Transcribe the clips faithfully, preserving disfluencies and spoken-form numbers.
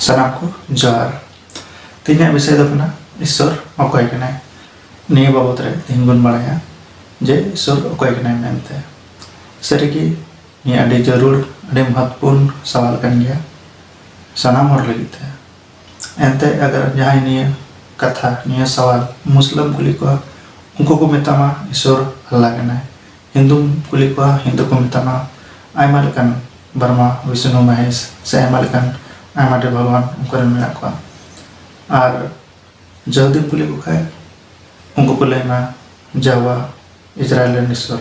ᱥᱟᱱᱟᱢ ᱠᱚ ᱡᱚᱦᱟᱨ᱾ ᱛᱮᱦᱮᱧᱟᱜ ᱵᱤᱥᱚᱭ ᱫᱚ ᱠᱟᱱᱟ ᱤᱥᱥᱚᱨ ᱚᱠᱚᱭ ᱠᱟᱱᱟᱭ᱾ ᱱᱤᱭᱟᱹ ᱵᱟᱵᱚᱛ ᱨᱮ ᱛᱮᱦᱮᱧ ᱵᱚᱱ ᱵᱟᱲᱟᱭᱟ ᱡᱮ ᱤᱥᱥᱚᱨ ᱚᱠᱚᱭ ᱠᱟᱱᱟᱭ ᱢᱮᱱᱛᱮ᱾ ᱥᱟᱹᱨᱤᱜᱮ ᱱᱤᱭᱟᱹ ᱟᱹᱰᱤ ᱡᱟᱹᱨᱩᱲ, ᱟᱹᱰᱤ ᱢᱚᱦᱚᱛᱯᱩᱨᱱ ᱥᱟᱣᱟᱞ ᱠᱟᱱ ᱜᱮᱭᱟ ᱥᱟᱱᱟᱢ ᱦᱚᱲ ᱞᱟᱹᱜᱤᱫ ᱛᱮ᱾ ᱮᱱᱛᱮ ᱟᱜᱟᱨ ᱡᱟᱦᱟᱸᱭ ᱱᱤᱭᱟᱹ ᱠᱟᱛᱷᱟ, ᱱᱤᱭᱟᱹ ᱥᱟᱣᱟᱞ ᱢᱩᱥᱞᱟᱹᱢ ᱠᱩᱞᱤ ᱠᱚᱣᱟ, ᱩᱱᱠᱩ ᱠᱚ ᱢᱮᱛᱟᱢᱟ ᱤᱥᱥᱚᱨ ᱟᱞᱞᱟ ᱠᱟᱱᱟᱭ᱾ ᱦᱤᱱᱫᱩᱢ ᱠᱩᱞᱤ ᱠᱚᱣᱟ, ᱦᱤᱱᱫᱩ ᱠᱚ ᱢᱮᱛᱟᱢᱟ ᱟᱭᱢᱟ ᱞᱮᱠᱟᱱ ᱵᱨᱚᱦᱢᱟ, ᱵᱤᱥᱱᱩ, ᱢᱚᱦᱮᱥ ᱥᱮ ᱟᱭᱢᱟ ᱞᱮᱠᱟᱱ, ᱟᱭᱢᱟ ᱰᱷᱮᱨ ᱵᱷᱟᱜᱽᱣᱟᱱ ᱩᱱᱠᱩ ᱨᱮᱱ ᱢᱮᱱᱟᱜ ᱠᱚᱣᱟ᱾ ᱟᱨ ᱡᱟᱦᱩᱫᱤᱢ ᱠᱩᱞᱤ ᱠᱚ ᱠᱷᱟᱡ, ᱩᱱᱠᱩ ᱠᱚ ᱞᱟᱹᱭ ᱟᱢᱟ ᱡᱟᱦᱣᱟ, ᱤᱥᱨᱟᱭᱮᱞ ᱨᱮᱱ ᱤᱥᱥᱚᱨ᱾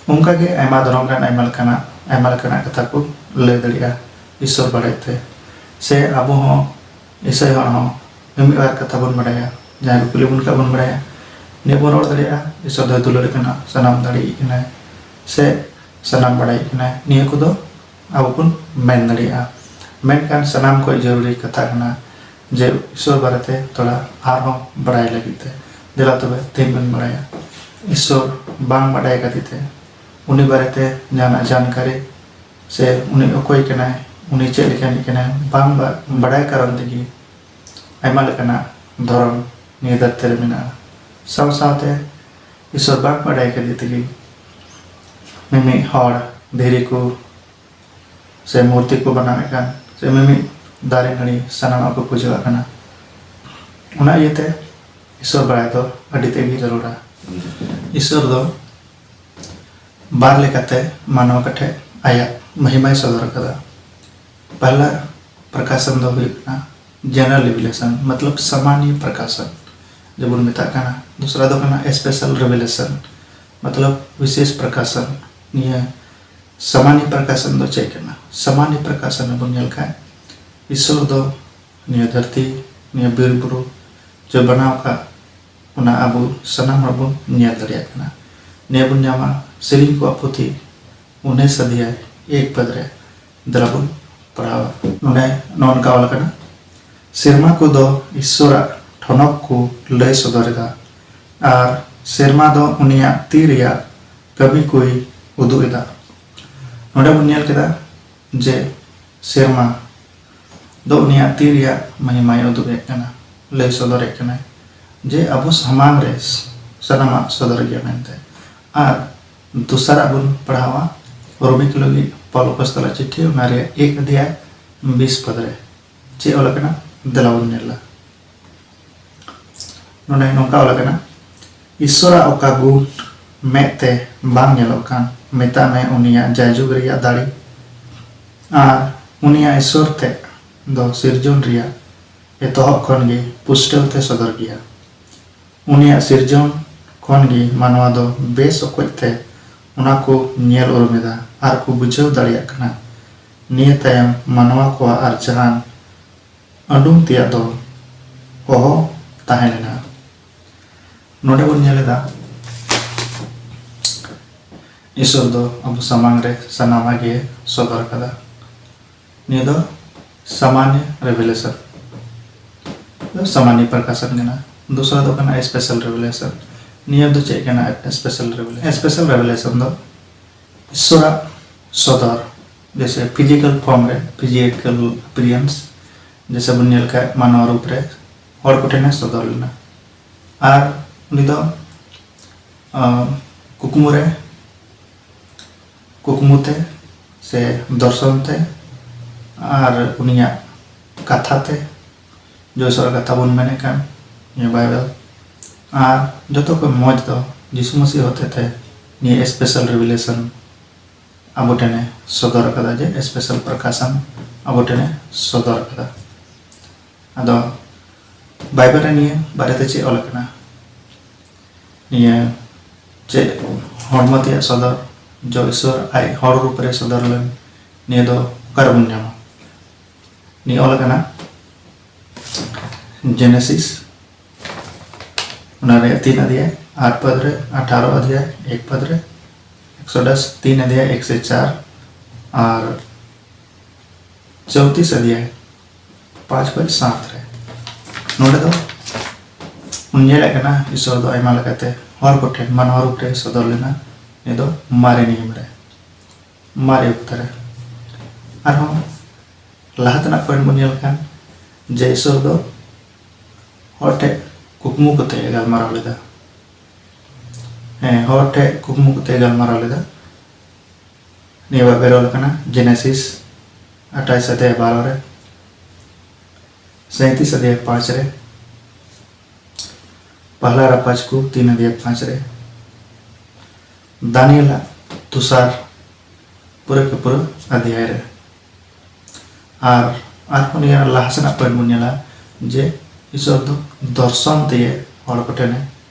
ᱚᱱᱠᱟᱜᱮ ᱟᱭᱢᱟ ᱫᱷᱚᱨᱚᱢ ᱨᱮᱱ ᱟᱭᱢᱟ ᱞᱮᱠᱟᱱᱟᱜ, ᱟᱭᱢᱟ ᱞᱮᱠᱟᱱᱟᱜ ᱠᱟᱛᱷᱟ ᱠᱚ ᱞᱟᱹᱭ ᱫᱟᱲᱮᱭᱟᱜᱼᱟ ᱤᱥᱥᱚᱨ ᱵᱟᱨᱮᱛᱮ᱾ ᱥᱮ ᱟᱵᱚ ᱦᱚᱸ ᱤᱥᱟᱹᱭ ᱦᱚᱲ ᱦᱚᱸ ᱢᱤᱢᱤᱫ ᱵᱟᱨ ᱠᱟᱛᱷᱟ ᱵᱚᱱ ᱵᱟᱲᱟᱭᱟ, ᱡᱟᱦᱟᱸᱭ ᱠᱚ ᱠᱩᱞᱤ ᱵᱚᱱ ᱠᱷᱟᱡ ᱵᱚᱱ ᱵᱟᱲᱟᱭᱟ᱾ ᱱᱤᱭᱟᱹ ᱵᱚᱱ ᱨᱚᱲ ᱫᱟᱲᱮᱭᱟᱜᱼᱟ, ᱤᱥᱥᱚᱨ ᱫᱚᱭ ᱫᱩᱞᱟᱹᱲ ᱠᱟᱱᱟ, ᱥᱟᱱᱟᱢ ᱫᱟᱲᱮᱭᱤᱡ ᱠᱟᱱᱟᱭ, ᱥᱮ ᱥᱟᱱᱟᱢ ᱵᱟᱲᱟᱭᱤᱡ ᱠᱟᱱᱟᱭ, ᱱᱤᱭᱟᱹ ᱠᱚᱫᱚ ᱟᱵᱚ ᱵᱚᱱ ᱢᱮᱱ ᱫᱟᱲᱮᱭᱟᱜᱼᱟ᱾ ᱢᱮᱱᱠᱷᱟᱱ ᱥᱟᱱᱟᱢ ᱠᱷᱚᱱ ᱡᱚᱨᱩᱨᱤ ᱠᱟᱛᱷᱟ ᱠᱟᱱᱟ ᱡᱮ ᱤᱥᱥᱚᱨ ᱵᱟᱨᱮᱛᱮ ᱛᱷᱚᱲᱟ ᱟᱨᱦᱚᱸ ᱵᱟᱲᱟᱭ ᱞᱟᱹᱜᱤᱫ ᱛᱮ᱾ ᱫᱮᱞᱟ ᱛᱚᱵᱮ ᱛᱮᱦᱮᱧ ᱵᱚᱱ ᱵᱟᱲᱟᱭᱟ ᱤᱥᱥᱚᱨ ᱵᱟᱝ ᱵᱟᱰᱟᱭ ᱠᱷᱟᱹᱛᱤᱨ ᱛᱮ, ᱩᱱᱤ ᱵᱟᱨᱮᱛᱮ ᱡᱟᱦᱟᱱᱟᱜ ᱡᱟᱱᱠᱟᱨᱤ ᱥᱮ ᱩᱱᱤ ᱚᱠᱚᱭ ᱠᱟᱱᱟᱭ, ᱩᱱᱤ ᱪᱮᱫ ᱞᱮᱠᱟᱱᱤᱡ ᱠᱟᱱᱟᱭ, ᱵᱟᱝ ᱵᱟ-, ᱵᱟᱰᱟᱭ ᱠᱟᱨᱚᱱ ᱛᱮᱜᱮ ᱟᱭᱢᱟ ᱞᱮᱠᱟᱱᱟᱜ ᱫᱷᱚᱨᱚᱢ ᱱᱤᱭᱟᱹ ᱫᱷᱟᱹᱨᱛᱤ ᱨᱮ ᱢᱮᱱᱟᱜᱼᱟ᱾ ᱥᱟᱶ ᱥᱟᱶᱛᱮ ᱤᱥᱥᱚᱨ ᱵᱟᱝ ᱵᱟᱰᱟᱭ ᱠᱷᱟᱹᱛᱤᱨ ᱛᱮᱜᱮ ᱢᱤᱢᱤᱫ ᱦᱚᱲ ᱫᱷᱤᱨᱤ ᱠᱚ ᱥᱮ ᱢᱩᱨᱛᱤ ᱠᱚ ᱵᱮᱱᱟᱣᱮᱫ ᱠᱟᱱ, ᱥᱮ ᱢᱤᱢᱤᱫ ᱫᱟᱨᱮ ᱱᱟᱹᱲᱤ ᱥᱟᱱᱟᱢᱟᱜ ᱠᱚ ᱯᱩᱡᱟᱹᱣᱟᱜ ᱠᱟᱱᱟ᱾ ᱚᱱᱟ ᱤᱭᱟᱹᱛᱮ ᱤᱥᱥᱚᱨ ᱵᱟᱲᱟᱭ ᱫᱚ ᱟᱹᱰᱤ ᱛᱮᱫ ᱜᱮ ᱡᱟᱹᱨᱩᱲᱟ᱾ ᱤᱥᱥᱚᱨ ᱫᱚ ᱵᱟᱨ ᱞᱮᱠᱟᱛᱮ ᱢᱟᱱᱣᱟ ᱠᱚᱴᱷᱮᱱ ᱟᱭᱟᱜ ᱢᱚᱦᱤᱢᱟᱭ ᱥᱚᱫᱚᱨ ᱟᱠᱟᱫᱟ᱾ ᱯᱟᱦᱞᱟ ᱯᱨᱚᱠᱟᱥᱚᱱ ᱫᱚ ᱦᱩᱭᱩᱜ ᱠᱟᱱᱟ ᱡᱮᱱᱟᱨᱟᱞ ᱨᱤᱵᱷᱤᱞᱮᱥᱚᱱ, ᱢᱚᱛᱞᱚᱵ ᱥᱟᱢᱟᱱᱭᱚ ᱯᱨᱚᱠᱟᱥᱚᱱ ᱡᱮᱵᱚᱱ ᱢᱮᱛᱟᱜ ᱠᱟᱱᱟ᱾ ᱫᱚᱥᱨᱟ ᱫᱚ ᱠᱟᱱᱟ ᱥᱯᱮᱥᱟᱞ ᱨᱤᱵᱷᱤᱞᱮᱥᱚᱱ, ᱢᱚᱛᱞᱚᱵ ᱵᱤᱥᱮᱥ ᱯᱨᱚᱠᱟᱥᱚᱱ᱾ ᱱᱤᱭᱟᱹ ᱥᱟᱢᱟᱱᱭᱚ ᱯᱨᱚᱠᱟᱥᱚᱱ ᱫᱚ ᱪᱮᱫ ᱠᱟᱱᱟ? ᱥᱟᱢᱟᱱᱭᱚ ᱯᱨᱚᱠᱟᱥᱚᱱ ᱵᱚᱱ ᱧᱮᱞ ᱠᱷᱟᱱ ᱤᱥᱥᱚᱨ ᱫᱚ ᱱᱤᱭᱟᱹ ᱫᱷᱟᱹᱨᱛᱤ, ᱱᱤᱭᱟᱹ ᱵᱤᱨ ᱵᱩᱨᱩ ᱡᱮ ᱵᱮᱱᱟᱣ ᱟᱠᱟᱫ, ᱚᱱᱟ ᱟᱵᱚ ᱥᱟᱱᱟᱢ ᱦᱚᱲ ᱵᱚᱱ ᱧᱮᱞ ᱫᱟᱲᱮᱭᱟᱜ ᱠᱟᱱᱟ᱾ ᱱᱤᱭᱟᱹ ᱵᱚᱱ ᱧᱟᱢᱟ ᱥᱮᱨᱮᱧ ᱠᱚᱣᱟᱜ ᱯᱩᱛᱷᱤ ᱩᱱᱤᱥ ᱚᱫᱷᱭᱟᱭ ᱮᱠ ᱯᱚᱫ ᱨᱮ᱾ ᱫᱮᱞᱟ ᱵᱚᱱ ᱯᱟᱲᱦᱟᱣᱟ᱾ ᱱᱚᱰᱮ ᱱᱚᱜᱼᱚ ᱱᱚᱝᱠᱟ ᱚᱞ ᱟᱠᱟᱱᱟ, ᱥᱮᱨᱢᱟ ᱠᱚᱫᱚ ᱤᱥᱥᱚᱨᱟᱜ ᱴᱷᱚᱱᱚᱠ ᱠᱚ ᱞᱟᱹᱭ ᱥᱚᱫᱚᱨ ᱮᱫᱟ ᱟᱨ ᱥᱮᱨᱢᱟ ᱫᱚ ᱩᱱᱤᱭᱟᱜ ᱛᱤ ᱨᱮᱭᱟᱜ ᱠᱟᱹᱢᱤ ᱠᱚᱭ ᱩᱫᱩᱜ ᱮᱫᱟ᱾ ᱱᱚᱰᱮ ᱵᱚᱱ ᱧᱮᱞ ᱠᱮᱫᱟ ᱡᱮ ᱥᱮᱨᱢᱟ ᱫᱚ ᱩᱱᱤᱭᱟᱜ ᱛᱤ ᱨᱮᱭᱟᱜ ᱢᱟᱹᱦᱤᱢᱟᱭ ᱩᱫᱩᱜ ᱮᱫ ᱠᱟᱱᱟ, ᱞᱟᱹᱭ ᱥᱚᱫᱚᱨᱮᱫ ᱠᱟᱱᱟᱭ ᱡᱮ ᱟᱵᱚ ᱥᱟᱢᱟᱝ ᱨᱮ ᱥᱟᱱᱟᱢᱟᱜ ᱥᱚᱫᱚᱨ ᱜᱮᱭᱟ ᱢᱮᱱᱛᱮ᱾ ᱟᱨ ᱫᱚᱥᱟᱨᱟᱜ ᱵᱚᱱ ᱯᱟᱲᱦᱟᱣᱟ ᱨᱳᱢᱤ ᱠᱚ ᱞᱟᱹᱜᱤᱫ ᱯᱟᱣᱞᱚ ᱟᱯᱚᱥᱛᱚᱞᱟᱜ ᱪᱤᱴᱷᱤ, ᱚᱱᱟ ᱨᱮᱭᱟᱜ ᱮᱠ ᱚᱫᱷᱭᱟᱭ ᱵᱤᱥ ᱯᱚᱫ ᱨᱮ ᱪᱮᱫ ᱚᱞ ᱟᱠᱟᱱᱟ, ᱫᱮᱞᱟ ᱵᱚᱱ ᱧᱮᱞᱟ᱾ ᱱᱚᱰᱮ ᱱᱚᱝᱠᱟ ᱚᱞ ᱟᱠᱟᱱᱟ, ᱤᱥᱥᱚᱨᱟᱜ ᱚᱠᱟ ᱜᱩᱱ ᱢᱮᱫ ᱛᱮ ᱵᱟᱝ ᱧᱮᱞᱚᱜ ᱠᱟᱱ, ᱢᱮᱛᱟᱜ ᱢᱮ ᱩᱱᱤᱭᱟᱜ ᱡᱟᱭᱡᱩᱜᱽ ᱨᱮᱭᱟᱜ ᱫᱟᱲᱮ ᱟᱨ ᱩᱱᱤᱭᱟᱜ ᱤᱥᱥᱚᱨ ᱛᱮᱫ ᱫᱚ ᱥᱤᱨᱡᱚᱱ ᱨᱮᱭᱟᱜ ᱮᱛᱚᱦᱚᱵ ᱠᱷᱚᱱ ᱜᱮ ᱯᱩᱥᱴᱟᱹᱣ ᱛᱮ ᱥᱚᱫᱚᱨ ᱜᱮᱭᱟ᱾ ᱩᱱᱤᱭᱟᱜ ᱥᱤᱨᱡᱚᱱ ᱠᱷᱚᱱ ᱜᱮ ᱢᱟᱱᱣᱟ ᱫᱚ ᱵᱮᱥ ᱚᱠᱚᱡ ᱛᱮ ᱚᱱᱟ ᱠᱚ ᱧᱮᱞ ᱩᱨᱩᱢ ᱮᱫᱟ ᱟᱨ ᱠᱚ ᱵᱩᱡᱷᱟᱹᱣ ᱫᱟᱲᱮᱭᱟᱜ ᱠᱟᱱᱟ᱾ ᱱᱤᱭᱟᱹ ᱛᱟᱭᱚᱢ ᱢᱟᱱᱣᱟ ᱠᱚᱣᱟᱜ ᱟᱨ ᱡᱟᱦᱟᱱ ᱩᱰᱩᱝ ᱛᱮᱭᱟᱜ ᱫᱚ ᱚᱦᱚ ᱛᱟᱦᱮᱸ ᱞᱮᱱᱟ᱾ ᱱᱚᱰᱮ ᱵᱚᱱ ᱧᱮᱞ ᱮᱫᱟ, ᱤᱥᱚᱨ ᱫᱚ ᱟᱵᱚ ᱥᱟᱢᱟᱝ ᱨᱮ ᱥᱟᱱᱟᱢᱟᱜ ᱜᱮ ᱥᱚᱫᱚᱨ ᱠᱟᱫᱟ᱾ ᱱᱤᱭᱟᱹ ᱫᱚ ᱥᱟᱢᱟᱱᱭᱚ ᱨᱮᱵᱷᱮᱞᱮᱥᱚᱱ, ᱥᱟᱢᱟᱱᱭᱚ ᱯᱨᱚᱠᱟᱥᱚᱱ ᱠᱟᱱᱟ᱾ ᱫᱚᱥᱨᱟ ᱫᱚ ᱠᱟᱱᱟ ᱥᱯᱮᱥᱟᱞ ᱨᱮᱵᱷᱮᱞᱮᱥᱚᱱ᱾ ᱱᱤᱭᱟᱹ ᱫᱚ ᱪᱮᱫ ᱠᱟᱱᱟ? ᱥᱯᱮᱥᱟᱞ ᱨᱮᱵᱷᱮᱞᱮᱥᱚᱱ, ᱥᱯᱮᱥᱟᱞ ᱨᱮᱵᱷᱮᱞᱮᱥᱚᱱ ᱫᱚ ᱤᱥᱚᱨᱟᱜ ᱥᱚᱫᱚᱨ, ᱡᱮᱭᱥᱮ ᱯᱷᱤᱡᱤᱠᱟᱞ ᱯᱷᱚᱨᱢ ᱨᱮ, ᱯᱷᱤᱡᱤᱠᱟᱞ ᱟᱯᱤᱭᱟᱨᱮᱱᱥ, ᱡᱮᱭᱥᱮ ᱵᱚᱱ ᱧᱮᱞ ᱠᱷᱟᱡ ᱢᱟᱱᱣᱟ ᱨᱩᱯ ᱨᱮ ᱦᱚᱲ ᱠᱚᱴᱷᱮᱱᱮ ᱥᱚᱫᱚᱨ ᱞᱮᱱᱟ᱾ ᱟᱨ ᱩᱱᱤ ᱫᱚ ᱟᱸ, ᱠᱩᱠᱢᱩ ᱨᱮ, ᱠᱩᱠᱢᱩ ᱛᱮ ᱥᱮ ᱫᱚᱨᱥᱚᱱ ᱛᱮ ᱟᱨ ᱩᱱᱤᱭᱟᱜ ᱠᱟᱛᱷᱟ ᱛᱮ, ᱡᱚᱭᱥᱚᱨ ᱠᱟᱛᱷᱟ ᱵᱚᱱ ᱢᱮᱱᱮᱫ ᱠᱟᱱ ᱱᱤᱭᱟᱹ ᱵᱟᱭᱵᱮᱞ, ᱟᱨ ᱡᱚᱛᱚ ᱠᱷᱚᱱ ᱢᱚᱡᱽ ᱫᱚ ᱡᱤᱥᱩ ᱢᱟᱹᱥᱤ ᱦᱚᱛᱮ ᱛᱮ ᱱᱤᱭᱟᱹ ᱥᱯᱮᱥᱟᱞ ᱨᱮᱵᱷᱮᱞᱮᱥᱚᱱ ᱟᱵᱚ ᱴᱷᱮᱱᱮ ᱥᱚᱫᱚᱨ ᱟᱠᱟᱫᱟ, ᱡᱮ ᱥᱯᱮᱥᱟᱞ ᱯᱨᱚᱠᱟᱥᱚᱱ ᱟᱵᱚ ᱴᱷᱮᱱᱮ ᱥᱚᱫᱚᱨ ᱟᱠᱟᱫᱟ᱾ ᱟᱫᱚ ᱵᱟᱭᱵᱮᱞ ᱨᱮ ᱱᱤᱭᱟᱹ ᱵᱟᱨᱮᱛᱮ ᱪᱮᱫ ᱚᱞ ᱟᱠᱟᱱᱟ? ᱱᱤᱭᱟᱹ ᱪᱮᱫ ᱦᱚᱲᱢᱚ ᱛᱮᱭᱟᱜ ᱥᱚᱫᱚᱨ, ᱡᱚ ᱤᱥᱚᱨ ᱟᱡ ᱦᱚᱲ ᱨᱩᱯ ᱨᱮ ᱥᱚᱫᱚᱨ ᱞᱮᱱ, ᱱᱤᱭᱟᱹ ᱫᱚ ᱚᱠᱟ ᱨᱮᱵᱚᱱ ᱧᱟᱢᱟ? ᱱᱤᱭᱟᱹ ᱚᱞ ᱟᱠᱟᱱᱟ ᱡᱮᱱᱮᱥᱤᱥ, ᱚᱱᱟ ᱨᱮᱭᱟᱜ ᱛᱤᱱ ᱚᱫᱷᱭᱟᱭ, ᱟᱴ ᱯᱚᱫ ᱨᱮ, ᱟᱴᱷᱟᱨᱚ ᱚᱫᱷᱭᱟᱭ, ᱮᱠ ᱯᱚᱫ ᱨᱮ, ᱮᱠᱥᱚᱰᱟᱥ ᱛᱤᱱ ᱚᱫᱷᱭᱟᱭ, ᱮᱠ ᱥᱮ ᱪᱟᱨ, ᱟᱨ ᱪᱳᱛᱤᱥ ᱚᱫᱷᱭᱟᱭ, ᱯᱟᱸᱪ ᱠᱷᱚᱱ ᱥᱟᱛ ᱨᱮ᱾ ᱱᱚᱰᱮ ᱫᱚ ᱵᱚᱱ ᱧᱮᱞᱮᱫ ᱠᱟᱱᱟ, ᱤᱥᱚᱨ ᱫᱚ ᱟᱭᱢᱟ ᱞᱮᱠᱟᱛᱮ ᱦᱚᱲ ᱠᱚᱴᱷᱮᱱ ᱢᱟᱱᱣᱟ ᱨᱩᱯ ᱨᱮ ᱥᱚᱫᱚᱨ ᱞᱮᱱᱟ᱾ ᱱᱤᱭᱟᱹ ᱫᱚ ᱢᱟᱨᱮ ᱱᱤᱭᱚᱢ ᱨᱮ, ᱢᱟᱨᱮ ᱚᱠᱛᱚ ᱨᱮ᱾ ᱟᱨᱦᱚᱸ ᱞᱟᱦᱟ ᱛᱮᱱᱟᱜ ᱯᱚᱭᱮᱱᱴ ᱵᱚᱱ ᱧᱮᱞ ᱠᱷᱟᱱ, ᱡᱮ ᱤᱥᱚᱨ ᱫᱚ ᱦᱚᱲ ᱴᱷᱮᱱ ᱠᱩᱠᱢᱩ ᱠᱟᱛᱮ ᱮ ᱜᱟᱞᱢᱟᱨᱟᱣ ᱞᱮᱫᱟ᱾ ᱦᱮᱸ, ᱦᱚᱲ ᱴᱷᱮᱱ ᱠᱩᱠᱢᱩ ᱠᱟᱛᱮ ᱮ ᱜᱟᱞᱢᱟᱨᱟᱣ ᱞᱮᱫᱟ᱾ ᱱᱤᱭᱟᱹ ᱵᱟᱭᱵᱮᱞ ᱚᱞ ᱠᱟᱱᱟ ᱡᱮᱱᱮᱥᱤᱥ ᱟᱴᱷᱟᱥ ᱟᱫᱷᱭᱟᱭ ᱵᱟᱨᱚ ᱨᱮ, ᱥᱟᱸᱭᱛᱨᱤᱥ ᱟᱫᱷᱭᱟᱭ ᱯᱟᱸᱪ ᱨᱮ, ᱯᱟᱦᱞᱟ ᱨᱟᱯᱟᱡᱽ ᱠᱚ ᱛᱤᱱ ᱟᱫᱷᱭᱟᱭ ᱯᱟᱸᱪ ᱨᱮ, ᱫᱟᱱᱤᱭᱮᱞᱟᱜ ᱫᱚᱥᱟᱨ ᱯᱩᱨᱟᱹ ᱠᱮ ᱯᱩᱨᱟᱹ ᱟᱫᱷᱭᱟᱭ ᱨᱮ᱾ ᱟᱨ ᱟᱨᱦᱚᱸ ᱱᱤᱭᱟᱹ ᱞᱟᱦᱟ ᱥᱮᱱᱟᱜ ᱯᱚᱭᱮᱱᱴ ᱵᱚᱱ ᱧᱮᱞᱟ ᱡᱮ ᱤᱥᱚᱨ ᱫᱚ ᱫᱚᱨᱥᱚᱱ ᱛᱮᱜᱮ ᱦᱚᱲ ᱠᱚᱴᱷᱮᱱᱮ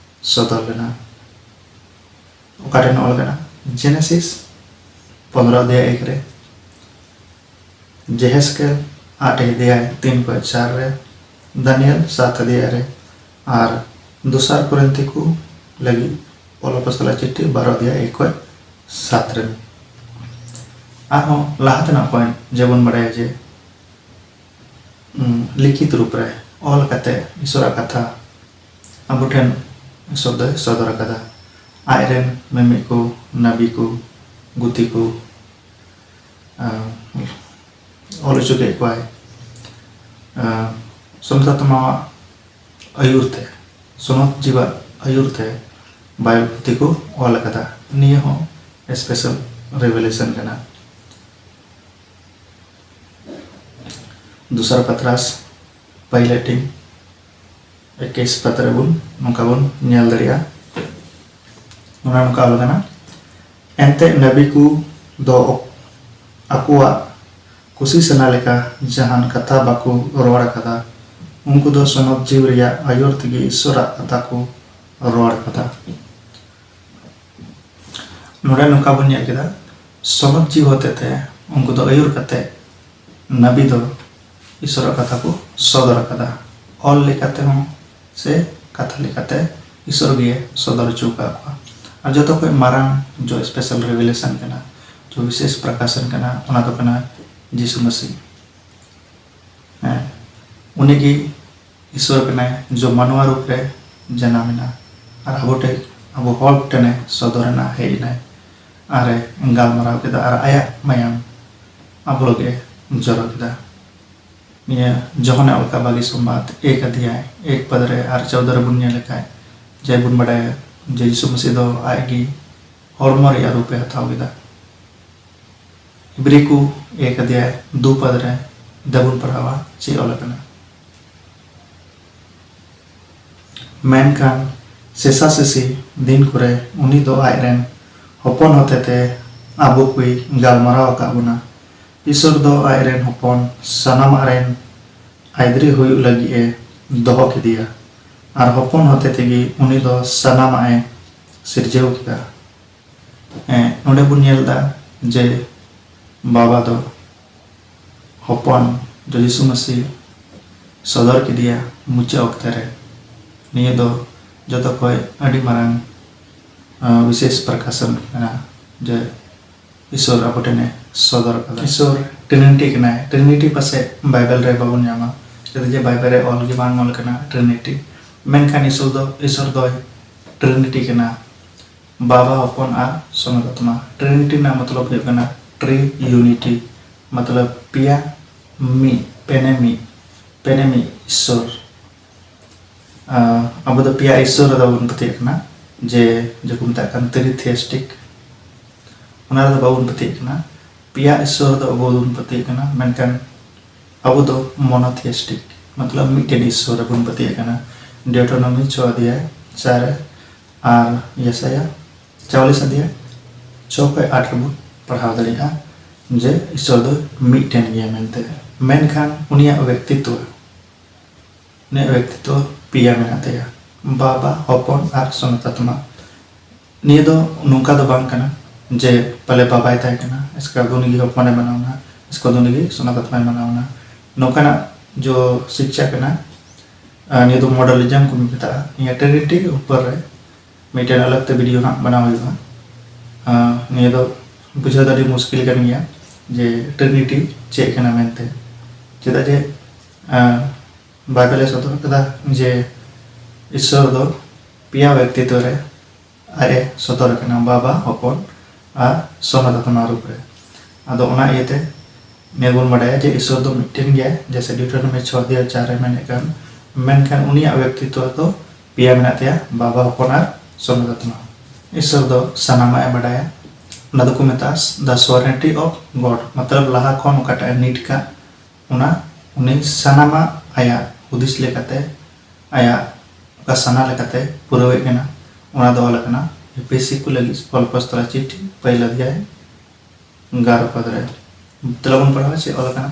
ᱥᱚᱫᱚᱨ ᱞᱮᱱᱟ᱾ ᱚᱠᱟ ᱴᱷᱮᱱ ᱚᱞ ᱠᱟᱱᱟ? ᱡᱮᱱᱮᱥᱤᱥ ᱯᱚᱱᱨᱚ ᱟᱫᱷᱭᱟᱭ ᱮᱠ ᱨᱮ, ᱡᱮᱦᱮᱥᱠᱮᱞ ᱟᱴ ᱟᱫᱷᱭᱟᱭ ᱛᱤᱱ ᱠᱷᱚᱱ ᱪᱟᱨ ᱨᱮ, ᱫᱟᱱᱤᱭᱮᱞ ᱥᱟᱛ ᱟᱫᱷᱭᱟᱭ ᱨᱮ, ᱟᱨ ᱫᱚᱥᱟᱨ ᱠᱚᱨᱤᱱᱛᱷᱤ ᱠᱚ ᱞᱟᱹᱜᱤᱫ ᱯᱚᱞ ᱟᱯᱚᱥᱛᱚᱞᱟᱜ ᱪᱤᱴᱷᱤ ᱵᱟᱨᱚ ᱟᱫᱷᱭᱟᱭ ᱮᱠ ᱠᱷᱚᱱ ᱥᱟᱛ ᱨᱮ᱾ ᱟᱨᱦᱚᱸ ᱞᱟᱦᱟ ᱛᱮᱱᱟᱜ ᱯᱚᱭᱮᱱᱴ ᱡᱮᱵᱚᱱ ᱵᱟᱲᱟᱭᱟ ᱡᱮ, ᱩᱸ, ᱞᱤᱠᱷᱤᱛ ᱨᱩᱯ ᱨᱮ ᱚᱞ ᱠᱟᱛᱮ ᱤᱥᱚᱨᱟᱜ ᱠᱟᱛᱷᱟ ᱟᱵᱚ ᱴᱷᱮᱱ ᱤᱥᱚᱨ ᱫᱚᱭ ᱥᱚᱫᱚᱨ ᱟᱠᱟᱫᱟ᱾ ᱟᱡ ᱨᱮᱱ ᱢᱤᱢᱤᱫ ᱠᱚ ᱱᱟᱵᱤ ᱠᱚ, ᱜᱩᱛᱤ ᱠᱚ, ᱟᱸ, ᱚᱞ ᱦᱚᱪᱚ ᱠᱮᱫ ᱠᱚᱣᱟᱭ᱾ ᱟᱸ, ᱥᱚᱱᱚᱛ ᱟᱛᱢᱟᱣᱟᱜ ᱟᱹᱭᱩᱨ ᱛᱮ, ᱥᱚᱱᱚᱛ ᱡᱤᱣᱟᱜ ᱟᱹᱭᱩᱨ ᱛᱮ ᱵᱟᱭᱵᱮᱞ ᱯᱩᱛᱷᱤ ᱠᱚ ᱚᱞ ᱟᱠᱟᱫᱟ᱾ ᱱᱤᱭᱟᱹ ᱦᱚᱸ ᱥᱯᱮᱥᱟᱞ ᱨᱮᱵᱷᱮᱞᱮᱥᱚᱱ ᱠᱟᱱᱟ᱾ ᱫᱚᱥᱟᱨ ᱯᱟᱛᱨᱟᱥ ᱯᱟᱹᱦᱤᱞ ᱦᱟᱹᱴᱤᱧ ᱮᱠᱤᱥ ᱯᱟᱛᱨᱟ ᱵᱚᱱ ᱱᱚᱝᱠᱟ ᱵᱚᱱ ᱧᱮᱞ ᱫᱟᱲᱮᱭᱟᱜᱼᱟ᱾ ᱚᱱᱟ ᱱᱚᱝᱠᱟ ᱚᱞ ᱠᱟᱱᱟ, ᱮᱱᱛᱮ ᱱᱟᱵᱤ ᱠᱚ ᱫᱚ ᱟᱠᱚᱣᱟᱜ ᱠᱩᱥᱤ ᱥᱟᱱᱟ ᱞᱮᱠᱟ ᱡᱟᱦᱟᱱ ᱠᱟᱛᱷᱟ ᱵᱟᱠᱚ ᱨᱚᱲ ᱟᱠᱟᱫᱟ᱾ ᱩᱱᱠᱩ ᱫᱚ ᱥᱚᱱᱚᱛ ᱡᱤᱣᱤ ᱨᱮᱭᱟᱜ ᱟᱹᱭᱩᱨ ᱛᱮᱜᱮ ᱤᱥᱚᱨᱟᱜ ᱠᱟᱛᱷᱟ ᱠᱚ ᱨᱚᱲ ᱟᱠᱟᱫᱟ᱾ ᱱᱚᱰᱮ ᱱᱚᱝᱠᱟ ᱵᱚᱱ ᱧᱮᱞ ᱠᱮᱫᱟ, ᱥᱚᱱᱚᱛ ᱡᱤᱣᱤ ᱦᱚᱛᱮᱛᱮ ᱩᱱᱠᱩ ᱫᱚ ᱟᱹᱭᱩᱨ ᱠᱟᱛᱮ ᱱᱟᱵᱤ ᱫᱚ ᱤᱥᱚᱨᱟᱜ ᱠᱟᱛᱷᱟ ᱠᱚ ᱥᱚᱫᱚᱨ ᱟᱠᱟᱫᱟ᱾ ᱚᱞ ᱞᱮᱠᱟᱛᱮ ᱦᱚᱸ ᱥᱮ ᱠᱟᱛᱷᱟ ᱞᱮᱠᱟᱛᱮ ᱤᱥᱚᱨ ᱜᱮ ᱥᱚᱫᱚᱨ ᱦᱚᱪᱚ ᱟᱠᱟᱫ ᱠᱚᱣᱟ᱾ ᱟᱨ ᱡᱚᱛᱚ ᱠᱷᱚᱱ ᱢᱟᱨᱟᱝ ᱡᱚ ᱥᱯᱮᱥᱟᱞ ᱨᱮᱵᱷᱮᱞᱮᱥᱚᱱ ᱠᱟᱱᱟ, ᱡᱚ ᱵᱤᱥᱮᱥ ᱯᱨᱚᱠᱟᱥᱚᱱ ᱠᱟᱱᱟ, ᱚᱱᱟ ᱫᱚ ᱠᱟᱱᱟ ᱡᱤᱥᱩ ᱢᱟᱹᱥᱤ᱾ ᱦᱮᱸ, ᱩᱱᱤᱜᱮ ᱤᱥᱚᱨ ᱠᱟᱱᱟᱭ, ᱡᱚ ᱢᱟᱱᱣᱟ ᱨᱩᱯ ᱨᱮ ᱡᱟᱱᱟᱢ ᱮᱱᱟ ᱟᱨ ᱟᱵᱚ ᱴᱷᱮᱱ, ᱟᱵᱚ ᱦᱚᱲ ᱴᱷᱮᱱᱮ ᱥᱚᱫᱚᱨ ᱮᱱᱟ, ᱦᱮᱡ ᱮᱱᱟᱭ ᱟᱨᱮ ᱜᱟᱞᱢᱟᱨᱟᱣ ᱠᱮᱫᱟ ᱟᱨ ᱟᱭᱟᱜ ᱢᱟᱭᱟᱢ ᱟᱵᱚ ᱞᱟᱹᱜᱤᱫ ᱮ ᱡᱚᱨᱚ ᱠᱮᱫᱟ᱾ ᱱᱤᱭᱟᱹ ᱡᱚᱦᱚᱱᱮ ᱚᱞ ᱠᱟᱜ ᱵᱟᱜᱤ ᱥᱚᱢᱵᱟᱫ ᱮᱠ ᱚᱫᱷᱭᱟᱭ ᱮᱠ ᱯᱟᱫ ᱨᱮ ᱟᱨ ᱪᱳᱫᱚ ᱨᱮᱵᱚᱱ ᱧᱮᱞ ᱞᱮᱠᱷᱟᱡ, ᱡᱮ ᱵᱚᱱ ᱵᱟᱰᱟᱭᱟ ᱡᱮ ᱡᱤᱥᱩ ᱢᱟᱹᱥᱤ ᱫᱚ ᱟᱡ ᱜᱮ ᱦᱚᱲᱢᱚ ᱨᱮᱭᱟᱜ ᱨᱩᱯ ᱮ ᱦᱟᱛᱟᱣ ᱠᱮᱫᱟ᱾ ᱤᱵᱨᱤ ᱠᱚ ᱮᱠ ᱚᱫᱷᱭᱟᱭ ᱫᱩ ᱯᱟᱫ ᱨᱮ ᱫᱮᱵᱚᱱ ᱯᱟᱲᱦᱟᱣᱟ ᱪᱮᱫ ᱚᱞ ᱟᱠᱟᱱᱟ᱾ ᱢᱮᱱᱠᱷᱟᱱ ᱥᱮᱥᱟ ᱥᱮᱥᱤ ᱫᱤᱱ ᱠᱚᱨᱮ ᱩᱱᱤ ᱫᱚ ᱟᱡ ᱨᱮᱱ ᱦᱚᱯᱚᱱ ᱦᱚᱛᱮᱛᱮ ᱟᱵᱚ ᱠᱚᱭ ᱜᱟᱞᱢᱟᱨᱟᱣ ᱟᱠᱟᱫ ᱵᱚᱱᱟ᱾ ᱤᱥᱚᱨ ᱫᱚ ᱟᱡ ᱨᱮᱱ ᱦᱚᱯᱚᱱ ᱥᱟᱱᱟᱢᱟᱜ ᱨᱮᱱ ᱟᱹᱭᱫᱟᱹᱨᱤ ᱦᱩᱭᱩᱜ ᱞᱟᱹᱜᱤᱫ ᱮ ᱫᱚᱦᱚ ᱠᱮᱫᱮᱭᱟ, ᱟᱨ ᱦᱚᱯᱚᱱ ᱦᱚᱛᱮ ᱛᱮᱜᱮ ᱩᱱᱤ ᱫᱚ ᱥᱟᱱᱟᱢᱟᱜ ᱮ ᱥᱤᱨᱡᱟᱹᱣ ᱠᱮᱫᱟ᱾ ᱦᱮᱸ, ᱱᱚᱰᱮ ᱵᱚᱱ ᱧᱮᱞ ᱮᱫᱟ ᱡᱮ ᱵᱟᱵᱟ ᱫᱚ ᱦᱚᱯᱚᱱ ᱫᱚ ᱡᱤᱥᱩ ᱢᱟᱹᱥᱤ ᱥᱚᱫᱚᱨ ᱠᱮᱫᱮᱭᱟ ᱢᱩᱪᱟᱹᱫ ᱚᱠᱛᱮ ᱨᱮ᱾ ᱱᱤᱭᱟᱹ ᱫᱚ ᱡᱚᱛᱚ ᱠᱷᱚᱡ ᱟᱹᱰᱤ ᱢᱟᱨᱟᱝ, ᱟᱸ, ᱵᱤᱥᱮᱥ ᱯᱨᱚᱠᱟᱥᱚᱱ ᱠᱟᱱᱟ ᱡᱮ ᱤᱥᱚᱨ ᱟᱵᱚ ᱴᱷᱮᱱᱮ ᱥᱚᱫᱚᱨ ᱠᱟᱫᱟ᱾ ᱤᱥᱚᱨ ᱴᱨᱤᱱᱤᱴᱤ ᱠᱟᱱᱟᱭ᱾ ᱴᱨᱤᱱᱤᱴᱤ ᱯᱟᱥᱮᱡ ᱵᱟᱭᱵᱮᱞ ᱨᱮ ᱵᱟᱵᱚᱱ ᱧᱟᱢᱟ, ᱪᱮᱫᱟᱜ ᱡᱮ ᱵᱟᱭᱵᱮᱞ ᱨᱮ ᱚᱞ ᱜᱮ ᱵᱟᱝ ᱚᱞ ᱠᱟᱱᱟ ᱴᱨᱤᱱᱤᱴᱤ᱾ ᱢᱮᱱᱠᱷᱟᱱ ᱤᱥᱚᱨ ᱫᱚ, ᱤᱥᱚᱨ ᱫᱚᱭ ᱴᱨᱤᱱᱤᱴᱤ ᱠᱟᱱᱟ, ᱵᱟᱵᱟ, ᱦᱚᱯᱚᱱ ᱟᱨ ᱥᱚᱱᱚᱛ ᱟᱛᱢᱟ᱾ ᱴᱨᱤᱱᱤᱴᱤ ᱨᱮᱱᱟᱜ ᱢᱚᱛᱞᱚᱵ ᱦᱩᱭᱩᱜ ᱠᱟᱱᱟ ᱴᱨᱤ ᱤᱭᱩᱱᱤᱴᱤ, ᱢᱚᱛᱞᱚᱵ ᱯᱮᱭᱟ ᱢᱤᱫ, ᱯᱮᱱᱮ ᱢᱤᱫ, ᱯᱮᱱᱮ ᱢᱤᱫ ᱤᱥᱚᱨ᱾ ᱟᱸ, ᱟᱵᱚ ᱫᱚ ᱯᱮᱭᱟ ᱤᱥᱚᱨ ᱨᱮᱫᱚ ᱵᱚᱱ ᱯᱟᱹᱛᱭᱟᱹᱜ ᱠᱟᱱᱟ, ᱡᱮ, ᱡᱮᱠᱚ ᱢᱮᱛᱟᱜ ᱠᱟᱱ ᱛᱨᱤ ᱛᱷᱤᱭᱮᱥᱴᱤᱠ, ᱚᱱᱟ ᱨᱮᱫᱚ ᱵᱟᱵᱚᱱ ᱯᱟᱹᱛᱭᱟᱹᱜ ᱠᱟᱱᱟ᱾ ᱯᱮᱭᱟ ᱤᱥᱚᱨ ᱨᱮᱫᱚ ᱟᱵᱚ ᱵᱚᱱ ᱯᱟᱹᱛᱭᱟᱹᱜ ᱠᱟᱱᱟ, ᱢᱮᱱᱠᱷᱟᱱ ᱟᱵᱚ ᱫᱚ ᱢᱚᱱᱳᱛᱷᱤᱭᱮᱥᱴᱤᱠ, ᱢᱚᱛᱞᱚᱵ ᱢᱤᱫᱴᱮᱱ ᱤᱥᱚᱨ ᱨᱮᱵᱚᱱ ᱯᱟᱹᱛᱭᱟᱹᱜ ᱠᱟᱱᱟ᱾ ᱰᱤᱭᱳᱴᱳᱱᱚᱢᱤ ᱪᱷᱚ ᱚᱫᱷᱭᱟᱭ ᱪᱟᱨ ᱨᱮ ᱟᱨ ᱭᱮᱥᱟᱭᱟ ᱪᱟᱣᱞᱤᱥ ᱚᱫᱷᱭᱟᱭ ᱪᱷᱚ ᱠᱷᱚᱱ ᱟᱴ ᱨᱮᱵᱚᱱ ᱯᱟᱲᱦᱟᱣ ᱫᱟᱲᱮᱭᱟᱜᱼᱟ ᱡᱮ ᱤᱥᱚᱨ ᱫᱚ ᱢᱤᱫᱴᱮᱱ ᱜᱮᱭᱟ ᱢᱮᱱᱛᱮ, ᱢᱮᱱᱠᱷᱟᱱ ᱩᱱᱤᱭᱟᱜ ᱵᱮᱠᱛᱤᱛᱣᱚ ᱩᱱᱤᱭᱟᱜ ᱵᱮᱠᱛᱤᱛᱣᱚ ᱯᱮᱭᱟ ᱢᱮᱱᱟᱜ ᱛᱟᱭᱟ, ᱵᱟᱵᱟ, ᱦᱚᱯᱚᱱ ᱟᱨ ᱥᱚᱱᱚᱛ ᱟᱛᱢᱟ᱾ ᱱᱤᱭᱟᱹ ᱫᱚ ᱱᱚᱝᱠᱟ ᱫᱚ ᱵᱟᱝ ᱠᱟᱱᱟ ᱡᱮ ᱯᱟᱞᱮ ᱵᱟᱵᱟᱭ ᱛᱟᱦᱮᱸ ᱠᱟᱱᱟ, ᱤᱥᱠᱟᱨ ᱫᱚ ᱩᱱᱤ ᱜᱮ ᱦᱚᱯᱚᱱᱮ ᱢᱟᱱᱟᱣ ᱮᱱᱟ, ᱤᱥᱠᱟᱨ ᱫᱚ ᱩᱱᱤ ᱜᱮ ᱥᱚᱱᱚᱛ ᱟᱛᱢᱟᱭ ᱢᱟᱱᱟᱣ ᱮᱱᱟ᱾ ᱱᱚᱝᱠᱟᱱᱟᱜ ᱡᱚ ᱥᱤᱠᱪᱷᱟ ᱠᱟᱱᱟ, ᱟᱨ ᱱᱤᱭᱟᱹ ᱫᱚ ᱢᱚᱰᱟᱨᱱᱤᱡᱚᱢ ᱠᱚ ᱢᱮᱛᱟᱜᱼᱟ᱾ ᱱᱤᱭᱟᱹ ᱴᱨᱤᱱᱤᱴᱤ ᱩᱯᱚᱨ ᱨᱮ ᱢᱤᱫᱴᱮᱱ ᱟᱞᱟᱜᱽ ᱛᱮ ᱵᱷᱤᱰᱤᱭᱳ ᱦᱟᱸᱜ ᱵᱮᱱᱟᱣ ᱦᱩᱭᱩᱜᱼᱟ᱾ ᱟᱨ ᱱᱤᱭᱟᱹ ᱫᱚ ᱵᱩᱡᱷᱟᱹᱣ ᱫᱚ ᱟᱹᱰᱤ ᱢᱩᱥᱠᱤᱞ ᱠᱟᱱ ᱜᱮᱭᱟ ᱡᱮ ᱴᱨᱤᱱᱤᱴᱤ ᱪᱮᱫ ᱠᱟᱱᱟ ᱢᱮᱱᱛᱮ, ᱪᱮᱫᱟᱜ ᱡᱮ, ᱟᱨ ᱵᱟᱭᱵᱮᱞᱮ ᱥᱚᱫᱚᱨ ᱠᱟᱫᱟ ᱡᱮ ᱤᱥᱥᱚᱨ ᱫᱚ ᱯᱮᱭᱟ ᱵᱮᱠᱛᱤᱛᱣᱚ ᱨᱮ ᱟᱡ ᱮ ᱥᱚᱫᱚᱨ ᱟᱠᱟᱱᱟ, ᱵᱟᱵᱟ, ᱦᱚᱯᱚᱱ ᱟᱨ ᱥᱚᱱᱚᱛ ᱟᱛᱢᱟ ᱨᱩᱯ ᱨᱮ᱾ ᱟᱫᱚ ᱚᱱᱟ ᱤᱭᱟᱹᱛᱮ ᱱᱤᱭᱟᱹ ᱵᱚᱱ ᱵᱟᱰᱟᱭᱟ ᱡᱮ ᱤᱥᱥᱚᱨ ᱫᱚ ᱢᱤᱫᱴᱮᱱ ᱜᱮᱭᱟᱭ, ᱡᱮᱭᱥᱮ ᱰᱤᱭᱩᱴᱮᱨᱳᱱᱚᱢᱤ ᱪᱷᱚ ᱫᱤᱭᱟ ᱪᱟᱨ ᱨᱮ ᱢᱮᱱᱮᱫ ᱠᱟᱱ, ᱢᱮᱱᱠᱷᱟᱱ ᱩᱱᱤᱭᱟᱜ ᱵᱮᱠᱛᱤᱛᱣᱚ ᱫᱚ ᱯᱮᱭᱟ ᱢᱮᱱᱟᱜ ᱛᱟᱭᱟ, ᱵᱟᱵᱟ, ᱦᱚᱯᱚᱱ ᱟᱨ ᱥᱚᱱᱚᱛ ᱟᱛᱢᱟ᱾ ᱤᱥᱥᱚᱨ ᱫᱚ ᱥᱟᱱᱟᱢᱟᱜ ᱮ ᱵᱟᱰᱟᱭᱟ᱾ ᱚᱱᱟ ᱫᱚᱠᱚ ᱢᱮᱛᱟᱜᱼᱟ the sovereignty of God, ᱢᱚᱛᱞᱚᱵ ᱞᱟᱦᱟ ᱠᱷᱚᱱ ᱚᱠᱟᱴᱟᱜ ᱮ ᱱᱤᱴ ᱠᱟᱜ, ᱚᱱᱟ ᱩᱱᱤ ᱥᱟᱱᱟᱢᱟᱜ ᱟᱭᱟᱜ ᱦᱩᱫᱤᱥ ᱞᱮᱠᱟᱛᱮ, ᱟᱭᱟᱜ ᱚᱠᱟ ᱥᱟᱱᱟ ᱞᱮᱠᱟᱛᱮ ᱯᱩᱨᱟᱹᱣᱮᱫ ᱠᱟᱱᱟ᱾ ᱚᱱᱟ ᱫᱚ ᱚᱞ ᱟᱠᱟᱱᱟ ᱮᱯᱷᱮᱥᱤ ᱠᱚ ᱞᱟᱹᱜᱤᱫ ᱯᱚᱞ ᱯᱚᱥᱛᱚᱨᱟ ᱪᱤᱴᱷᱤ, ᱯᱟᱹᱭᱞᱟᱹ ᱚᱫᱷᱭᱟᱭ, ᱮᱜᱟᱨᱚ ᱯᱚᱫ ᱨᱮ᱾ ᱛᱮᱞᱟ ᱵᱚᱱ ᱯᱟᱲᱦᱟᱣᱟ ᱪᱮᱫ ᱚᱞ ᱟᱠᱟᱱᱟ᱾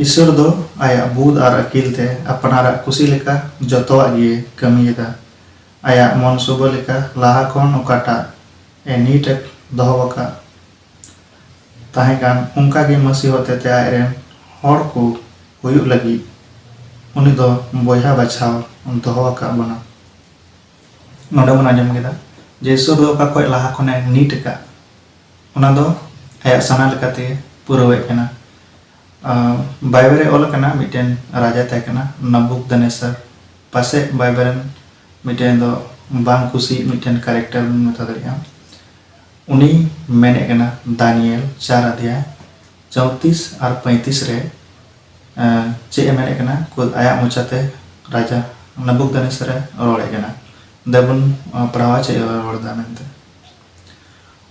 ᱤᱥᱥᱚᱨ ᱫᱚ ᱟᱭᱟᱜ ᱵᱩᱫᱷ ᱟᱨ ᱟᱹᱠᱤᱞ ᱛᱮ ᱟᱯᱱᱟᱨᱟᱜ ᱠᱩᱥᱤ ᱞᱮᱠᱟ ᱡᱚᱛᱚᱣᱟᱜ ᱜᱮ ᱠᱟᱹᱢᱤᱭᱮᱫᱟ᱾ ᱟᱭᱟᱜ ᱢᱚᱱ ᱥᱩᱵᱟᱹ ᱞᱮᱠᱟ ᱞᱟᱦᱟ ᱠᱷᱚᱱ ᱚᱠᱟᱴᱟᱜ ᱮ ᱱᱤᱴ ᱮ ᱫᱚᱦᱚ ᱟᱠᱟᱫ ᱛᱟᱦᱮᱸ ᱠᱟᱱ, ᱚᱱᱠᱟ ᱜᱮ ᱢᱟᱹᱥᱤ ᱦᱚᱛᱮᱛᱮ ᱟᱡ ᱨᱮᱱ ᱦᱚᱲ ᱠᱚ ᱦᱩᱭᱩᱜ ᱞᱟᱹᱜᱤᱫ ᱩᱱᱤ ᱫᱚ ᱵᱚᱭᱦᱟ ᱵᱟᱪᱷᱟᱣ ᱫᱚᱦᱚ ᱟᱠᱟᱫ ᱵᱚᱱᱟ᱾ ᱱᱚᱰᱮ ᱵᱚᱱ ᱟᱸᱡᱚᱢ ᱠᱮᱫᱟ ᱡᱮ ᱤᱥᱥᱚᱨ ᱫᱚ ᱚᱠᱟ ᱠᱷᱚᱱ ᱞᱟᱦᱟ ᱠᱷᱚᱱᱮ ᱱᱤᱴ ᱟᱠᱟᱫ, ᱚᱱᱟ ᱫᱚ ᱟᱭᱟᱜ ᱥᱟᱱᱟ ᱞᱮᱠᱟᱛᱮ ᱯᱩᱨᱟᱹᱣᱮᱫ ᱠᱟᱱᱟ᱾ ᱟᱸ, ᱵᱟᱭᱵᱮᱞ ᱨᱮ ᱚᱞ ᱟᱠᱟᱱᱟ, ᱢᱤᱫᱴᱮᱱ ᱨᱟᱡᱟ ᱛᱟᱦᱮᱸ ᱠᱟᱱᱟ ᱱᱟᱵᱩᱠᱫᱟᱱᱮᱥᱟᱨ᱾ ᱯᱟᱥᱮᱡ ᱵᱟᱭᱵᱮᱞ ᱨᱮᱱ ᱢᱤᱫᱴᱮᱱ ᱫᱚ ᱵᱟᱝ ᱠᱩᱥᱤ ᱢᱤᱫᱴᱮᱱ ᱠᱮᱨᱮᱠᱴᱟᱨ ᱵᱚᱱ ᱢᱮᱛᱟ ᱫᱟᱲᱮᱭᱟᱜᱼᱟ᱾ ᱩᱱᱤ ᱢᱮᱱᱮᱫ ᱠᱟᱱᱟ ᱫᱟᱱᱤᱭᱮᱞ ᱪᱟᱨ ᱟᱫᱷᱭᱟᱭ ᱪᱚᱣᱛᱤᱥ ᱟᱨ ᱯᱚᱸᱭᱛᱤᱥ ᱨᱮ, ᱮᱸ, ᱪᱮᱫ ᱮ ᱢᱮᱱᱮᱫ ᱠᱟᱱᱟ, ᱠᱷᱩᱫ ᱟᱭᱟᱜ ᱢᱚᱪᱟᱛᱮ ᱨᱟᱡᱟ ᱱᱟᱵᱩᱠᱫᱟᱱᱮᱥᱟᱨ ᱮ ᱨᱚᱲᱮᱫ ᱠᱟᱱᱟ᱾ ᱫᱮᱵᱚᱱ, ᱮᱸ, ᱯᱟᱲᱦᱟᱣᱟ ᱪᱮᱫ ᱮ ᱨᱚᱲ ᱮᱫᱟ ᱢᱮᱱᱛᱮ᱾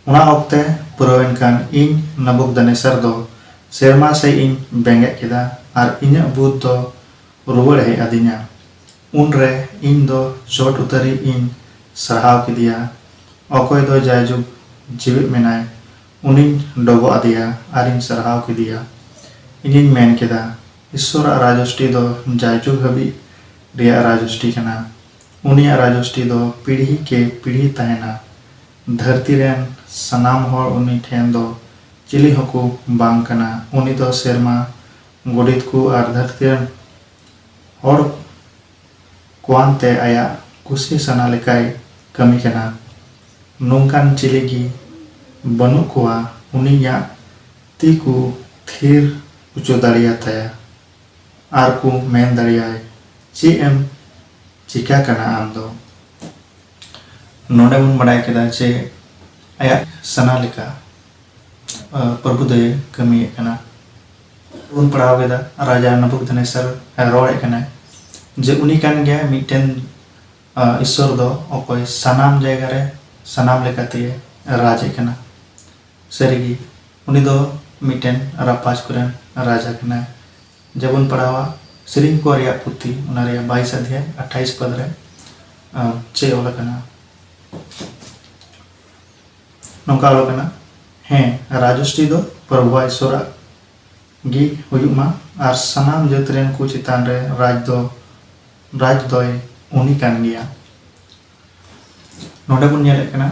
ᱚᱱᱟ ᱚᱠᱛᱮ ᱯᱩᱨᱟᱹᱣᱮᱱ ᱠᱷᱟᱱ ᱤᱧ ᱱᱟᱵᱩᱠᱫᱟᱱᱮᱥᱟᱨ ᱫᱚ ᱥᱮᱨᱢᱟ ᱥᱮᱫ ᱤᱧ ᱵᱮᱸᱜᱮᱫ ᱠᱮᱫᱟ ᱟᱨ ᱤᱧᱟᱹᱜ ᱵᱩᱫᱷ ᱫᱚ ᱨᱩᱣᱟᱹᱲ ᱦᱮᱡ ᱟᱹᱫᱤᱧᱟ᱾ ᱩᱱᱨᱮ ᱤᱧ ᱫᱚ ᱪᱚᱴ ᱩᱛᱟᱹᱨᱤᱡ ᱤᱧ ᱥᱟᱨᱦᱟᱣ ᱠᱮᱫᱮᱭᱟ, ᱚᱠᱚᱭ ᱫᱚ ᱡᱟᱭᱡᱩᱜᱽ ᱡᱤᱣᱮᱫ ᱢᱮᱱᱟᱭ, ᱩᱱᱤᱧ ᱰᱚᱵᱚᱜ ᱟᱫᱮᱭᱟ ᱟᱨᱤᱧ ᱥᱟᱨᱦᱟᱣ ᱠᱮᱫᱮᱭᱟ᱾ ᱤᱧᱤᱧ ᱢᱮᱱ ᱠᱮᱫᱟ, ᱤᱥᱥᱚᱨᱟᱜ ᱨᱟᱡᱽᱚᱥᱴᱤ ᱫᱚ ᱡᱟᱭᱡᱩᱜᱽ ᱦᱟᱹᱵᱤᱡ ᱨᱮᱭᱟᱜ ᱨᱟᱡᱽᱚᱥᱴᱤ ᱠᱟᱱᱟ᱾ ᱩᱱᱤᱭᱟᱜ ᱨᱟᱡᱽᱚᱥᱴᱤ ᱫᱚ ᱯᱤᱲᱦᱤ ᱠᱮ ᱯᱤᱲᱦᱤ ᱛᱟᱦᱮᱱᱟ᱾ ᱫᱷᱟᱹᱨᱛᱤ ᱨᱮᱱ ᱥᱟᱱᱟᱢ ᱦᱚᱲ ᱩᱱᱤ ᱴᱷᱮᱱ ᱫᱚ ᱪᱤᱞᱤ ᱦᱚᱸᱠᱚ ᱵᱟᱝ ᱠᱟᱱᱟ᱾ ᱩᱱᱤ ᱫᱚ ᱥᱮᱨᱢᱟ ᱜᱚᱰᱮᱛ ᱠᱚ ᱟᱨ ᱫᱷᱟᱹᱨᱛᱤ ᱨᱮᱱ ᱦᱚᱲ ᱠᱚᱣᱟᱱ ᱛᱮ ᱟᱭᱟᱜ ᱠᱩᱥᱤ ᱥᱟᱱᱟ ᱞᱮᱠᱟᱭ ᱠᱟᱹᱢᱤ ᱠᱟᱱᱟ᱾ ᱱᱚᱝᱠᱟᱱ ᱪᱤᱞᱤ ᱜᱮ ᱵᱟᱹᱱᱩᱜ ᱠᱚᱣᱟ ᱩᱱᱤᱭᱟᱜ ᱛᱤ ᱠᱚ ᱛᱷᱤᱨ ᱦᱚᱪᱚ ᱫᱟᱲᱮᱭᱟᱛᱟᱭᱟ ᱟᱨ ᱠᱚ ᱢᱮᱱ ᱫᱟᱲᱮᱭᱟᱭ, "ᱪᱮᱫ ᱮᱢ ᱪᱤᱠᱟ ᱠᱟᱱᱟ ᱟᱢ ᱫᱚ?" ᱱᱚᱰᱮ ᱵᱚᱱ ᱵᱟᱰᱟᱭ ᱠᱮᱫᱟ ᱡᱮ ᱟᱭᱟᱜ ᱥᱟᱱᱟ ᱞᱮᱠᱟ ᱯᱨᱚᱵᱷᱩ ᱫᱚᱭ ᱠᱟᱹᱢᱤᱭᱮᱫ ᱠᱟᱱᱟ᱾ ᱵᱚᱱ ᱯᱟᱲᱦᱟᱣ ᱠᱮᱫᱟ, ᱨᱟᱡᱟ ᱱᱟᱵᱩᱠᱫᱱᱮᱥᱟᱨ ᱨᱚᱲᱮᱫ ᱠᱟᱱᱟᱭ ᱡᱮ ᱩᱱᱤ ᱠᱟᱱ ᱜᱮᱭᱟᱭ ᱢᱤᱫᱴᱮᱱ ᱤᱥᱥᱚᱨ ᱫᱚ, ᱚᱠᱚᱭ ᱥᱟᱱᱟᱢ ᱡᱟᱭᱜᱟ ᱨᱮ ᱥᱟᱱᱟᱢ ᱞᱮᱠᱟᱛᱮ ᱨᱟᱡᱽ ᱮᱫ ᱠᱟᱱᱟ᱾ ᱥᱟᱹᱨᱤᱜᱮ, ᱩᱱᱤ ᱫᱚ ᱢᱤᱫᱴᱮᱱ ᱨᱟᱯᱟᱡᱽ ᱠᱚᱨᱮᱱ ᱨᱟᱡᱟ ᱠᱟᱱᱟᱭ᱾ ᱡᱮᱵᱚᱱ ᱯᱟᱲᱦᱟᱣᱟ ᱥᱮᱨᱮᱧ ᱠᱚ ᱨᱮᱭᱟᱜ ᱯᱩᱛᱷᱤ, ᱚᱱᱟ ᱨᱮᱭᱟᱜ ᱵᱟᱭᱤᱥ ᱚᱫᱷᱭᱟᱭ ᱟᱴᱷᱟᱭᱤᱥ ᱯᱚᱫ ᱨᱮ ᱪᱮᱫ ᱚᱞ ᱟᱠᱟᱱᱟ? ᱱᱚᱝᱠᱟ ᱚᱞ ᱟᱠᱟᱱᱟ, ᱦᱮᱸ, ᱨᱟᱡᱚᱥᱴᱤ ᱫᱚ ᱯᱨᱚᱵᱷᱩᱣᱟᱜ ᱤᱥᱚᱨᱟᱜ ᱜᱮ ᱦᱩᱭᱩᱜ ᱢᱟ, ᱟᱨ ᱥᱟᱱᱟᱢ ᱡᱟᱹᱛ ᱨᱮᱱ ᱠᱚ ᱪᱮᱛᱟᱱ ᱨᱮ ᱨᱟᱡᱽ ᱫᱚ, ᱨᱟᱡᱽ ᱫᱚᱭ ᱩᱱᱤ ᱠᱟᱱ ᱜᱮᱭᱟ᱾ ᱱᱚᱰᱮ ᱵᱚᱱ ᱧᱮᱞᱮᱫ ᱠᱟᱱᱟ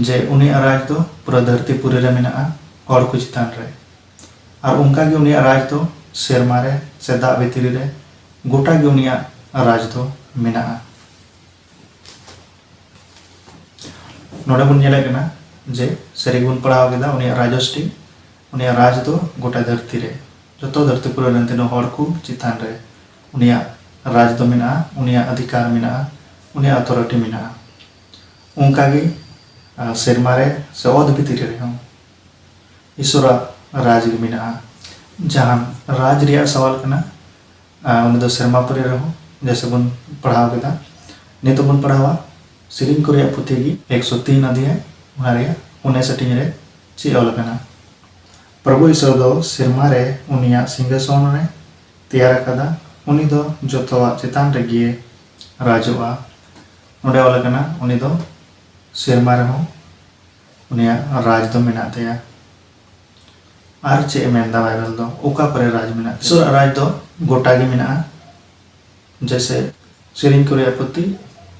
ᱡᱮ ᱩᱱᱤᱭᱟᱜ ᱨᱟᱡᱽ ᱫᱚ ᱯᱩᱨᱟᱹ ᱫᱷᱟᱹᱨᱛᱤ ᱯᱩᱨᱤ ᱨᱮ ᱢᱮᱱᱟᱜᱼᱟ, ᱦᱚᱲ ᱠᱚ ᱪᱮᱛᱟᱱ ᱨᱮ᱾ ᱟᱨ ᱚᱱᱠᱟ ᱜᱮ ᱩᱱᱤᱭᱟᱜ ᱨᱟᱡᱽ ᱫᱚ ᱥᱮᱨᱢᱟ ᱨᱮ ᱥᱮ ᱫᱟᱜ ᱵᱷᱤᱛᱨᱤ ᱨᱮ ᱜᱚᱴᱟ ᱜᱮ ᱩᱱᱤᱭᱟᱜ ᱨᱟᱡᱽ ᱫᱚ ᱢᱮᱱᱟᱜᱼᱟ᱾ ᱱᱚᱰᱮ ᱵᱚᱱ ᱧᱮᱞᱮᱫ ᱠᱟᱱᱟ ᱡᱮ ᱥᱟᱹᱨᱤ ᱜᱮᱵᱚᱱ ᱯᱟᱲᱦᱟᱣ ᱠᱮᱫᱟ, ᱩᱱᱤᱭᱟᱜ ᱨᱟᱡᱚᱥᱴᱤ, ᱩᱱᱤᱭᱟᱜ ᱨᱟᱡᱽ ᱫᱚ ᱜᱚᱴᱟ ᱫᱷᱟᱹᱨᱛᱤ ᱨᱮ, ᱡᱚᱛᱚ ᱫᱷᱟᱹᱨᱛᱤ ᱯᱩᱨᱤ ᱨᱮᱱ ᱛᱤᱱᱟᱹᱜ ᱦᱚᱲ ᱠᱚ ᱪᱮᱛᱟᱱ ᱨᱮ ᱩᱱᱤᱭᱟᱜ ᱨᱟᱡᱽ ᱫᱚ ᱢᱮᱱᱟᱜᱼᱟ, ᱩᱱᱤᱭᱟᱜ ᱚᱫᱷᱤᱠᱟᱨ ᱢᱮᱱᱟᱜᱼᱟ, ᱩᱱᱤᱭᱟᱜ ᱚᱛᱷᱚᱨᱤᱴᱤ ᱢᱮᱱᱟᱜᱼᱟ᱾ ᱚᱱᱠᱟᱜᱮ ᱥᱮᱨᱢᱟ ᱨᱮ ᱥᱮ ᱚᱛ ᱵᱷᱤᱛᱨᱤ ᱨᱮᱦᱚᱸ ᱤᱥᱚᱨᱟᱜ ᱨᱟᱡᱽ ᱜᱮ ᱢᱮᱱᱟᱜᱼᱟ᱾ ᱡᱟᱦᱟᱱ ᱨᱟᱡᱽ ᱨᱮᱭᱟᱜ ᱥᱟᱣᱟᱞ ᱠᱟᱱᱟ, ᱩᱱᱤ ᱫᱚ ᱥᱮᱨᱢᱟ ᱯᱩᱨᱤ ᱨᱮᱦᱚᱸ, ᱡᱮᱭᱥᱮ ᱵᱚᱱ ᱯᱟᱲᱦᱟᱣ ᱠᱮᱫᱟ᱾ ᱱᱤᱛᱚᱜ ᱵᱚᱱ ᱯᱟᱲᱦᱟᱣᱟ ᱥᱮᱨᱮᱧ ᱠᱚ ᱨᱮᱭᱟᱜ ᱯᱩᱛᱷᱤ ᱜᱮ ᱮᱠᱥᱚ ᱛᱤᱱ ᱚᱫᱷᱭᱟᱭ, ᱚᱱᱟ ᱨᱮᱭᱟᱜ ᱩᱱᱤᱥ ᱦᱟᱹᱴᱤᱧ ᱨᱮ ᱪᱮᱫ ᱚᱞ ᱟᱠᱟᱱᱟ? ᱯᱨᱚᱵᱷᱩ ᱤᱥᱚᱨ ᱫᱚ ᱥᱮᱨᱢᱟ ᱨᱮ ᱩᱱᱤᱭᱟᱜ ᱥᱤᱝᱦᱟᱥᱚᱱ ᱮ ᱛᱮᱭᱟᱨ ᱟᱠᱟᱫᱟ᱾ ᱩᱱᱤ ᱫᱚ ᱡᱚᱛᱚᱣᱟᱜ ᱪᱮᱛᱟᱱ ᱨᱮᱜᱮ ᱨᱟᱡᱚᱜᱼᱟ᱾ ᱱᱚᱰᱮ ᱚᱞ ᱟᱠᱟᱱᱟ, ᱩᱱᱤ ᱫᱚ ᱥᱮᱨᱢᱟ ᱨᱮᱦᱚᱸ ᱩᱱᱤᱭᱟᱜ ᱨᱟᱡᱽ ᱫᱚ ᱢᱮᱱᱟᱜ ᱛᱟᱭᱟ᱾ ᱟᱨ ᱪᱮᱫ ᱮ ᱢᱮᱱᱫᱟ ᱵᱟᱭᱵᱮᱞ ᱫᱚ, ᱚᱠᱟ ᱠᱚᱨᱮ ᱨᱟᱡᱽ ᱢᱮᱱᱟᱜ ᱛᱟᱭᱟ? ᱤᱥᱚᱨᱟᱜ ᱨᱟᱡᱽ ᱫᱚ ᱜᱚᱴᱟ ᱜᱮ ᱢᱮᱱᱟᱜᱼᱟ᱾ ᱡᱮᱭᱥᱮ ᱥᱮᱨᱮᱧ ᱠᱚ ᱨᱮᱭᱟᱜ ᱯᱩᱛᱷᱤ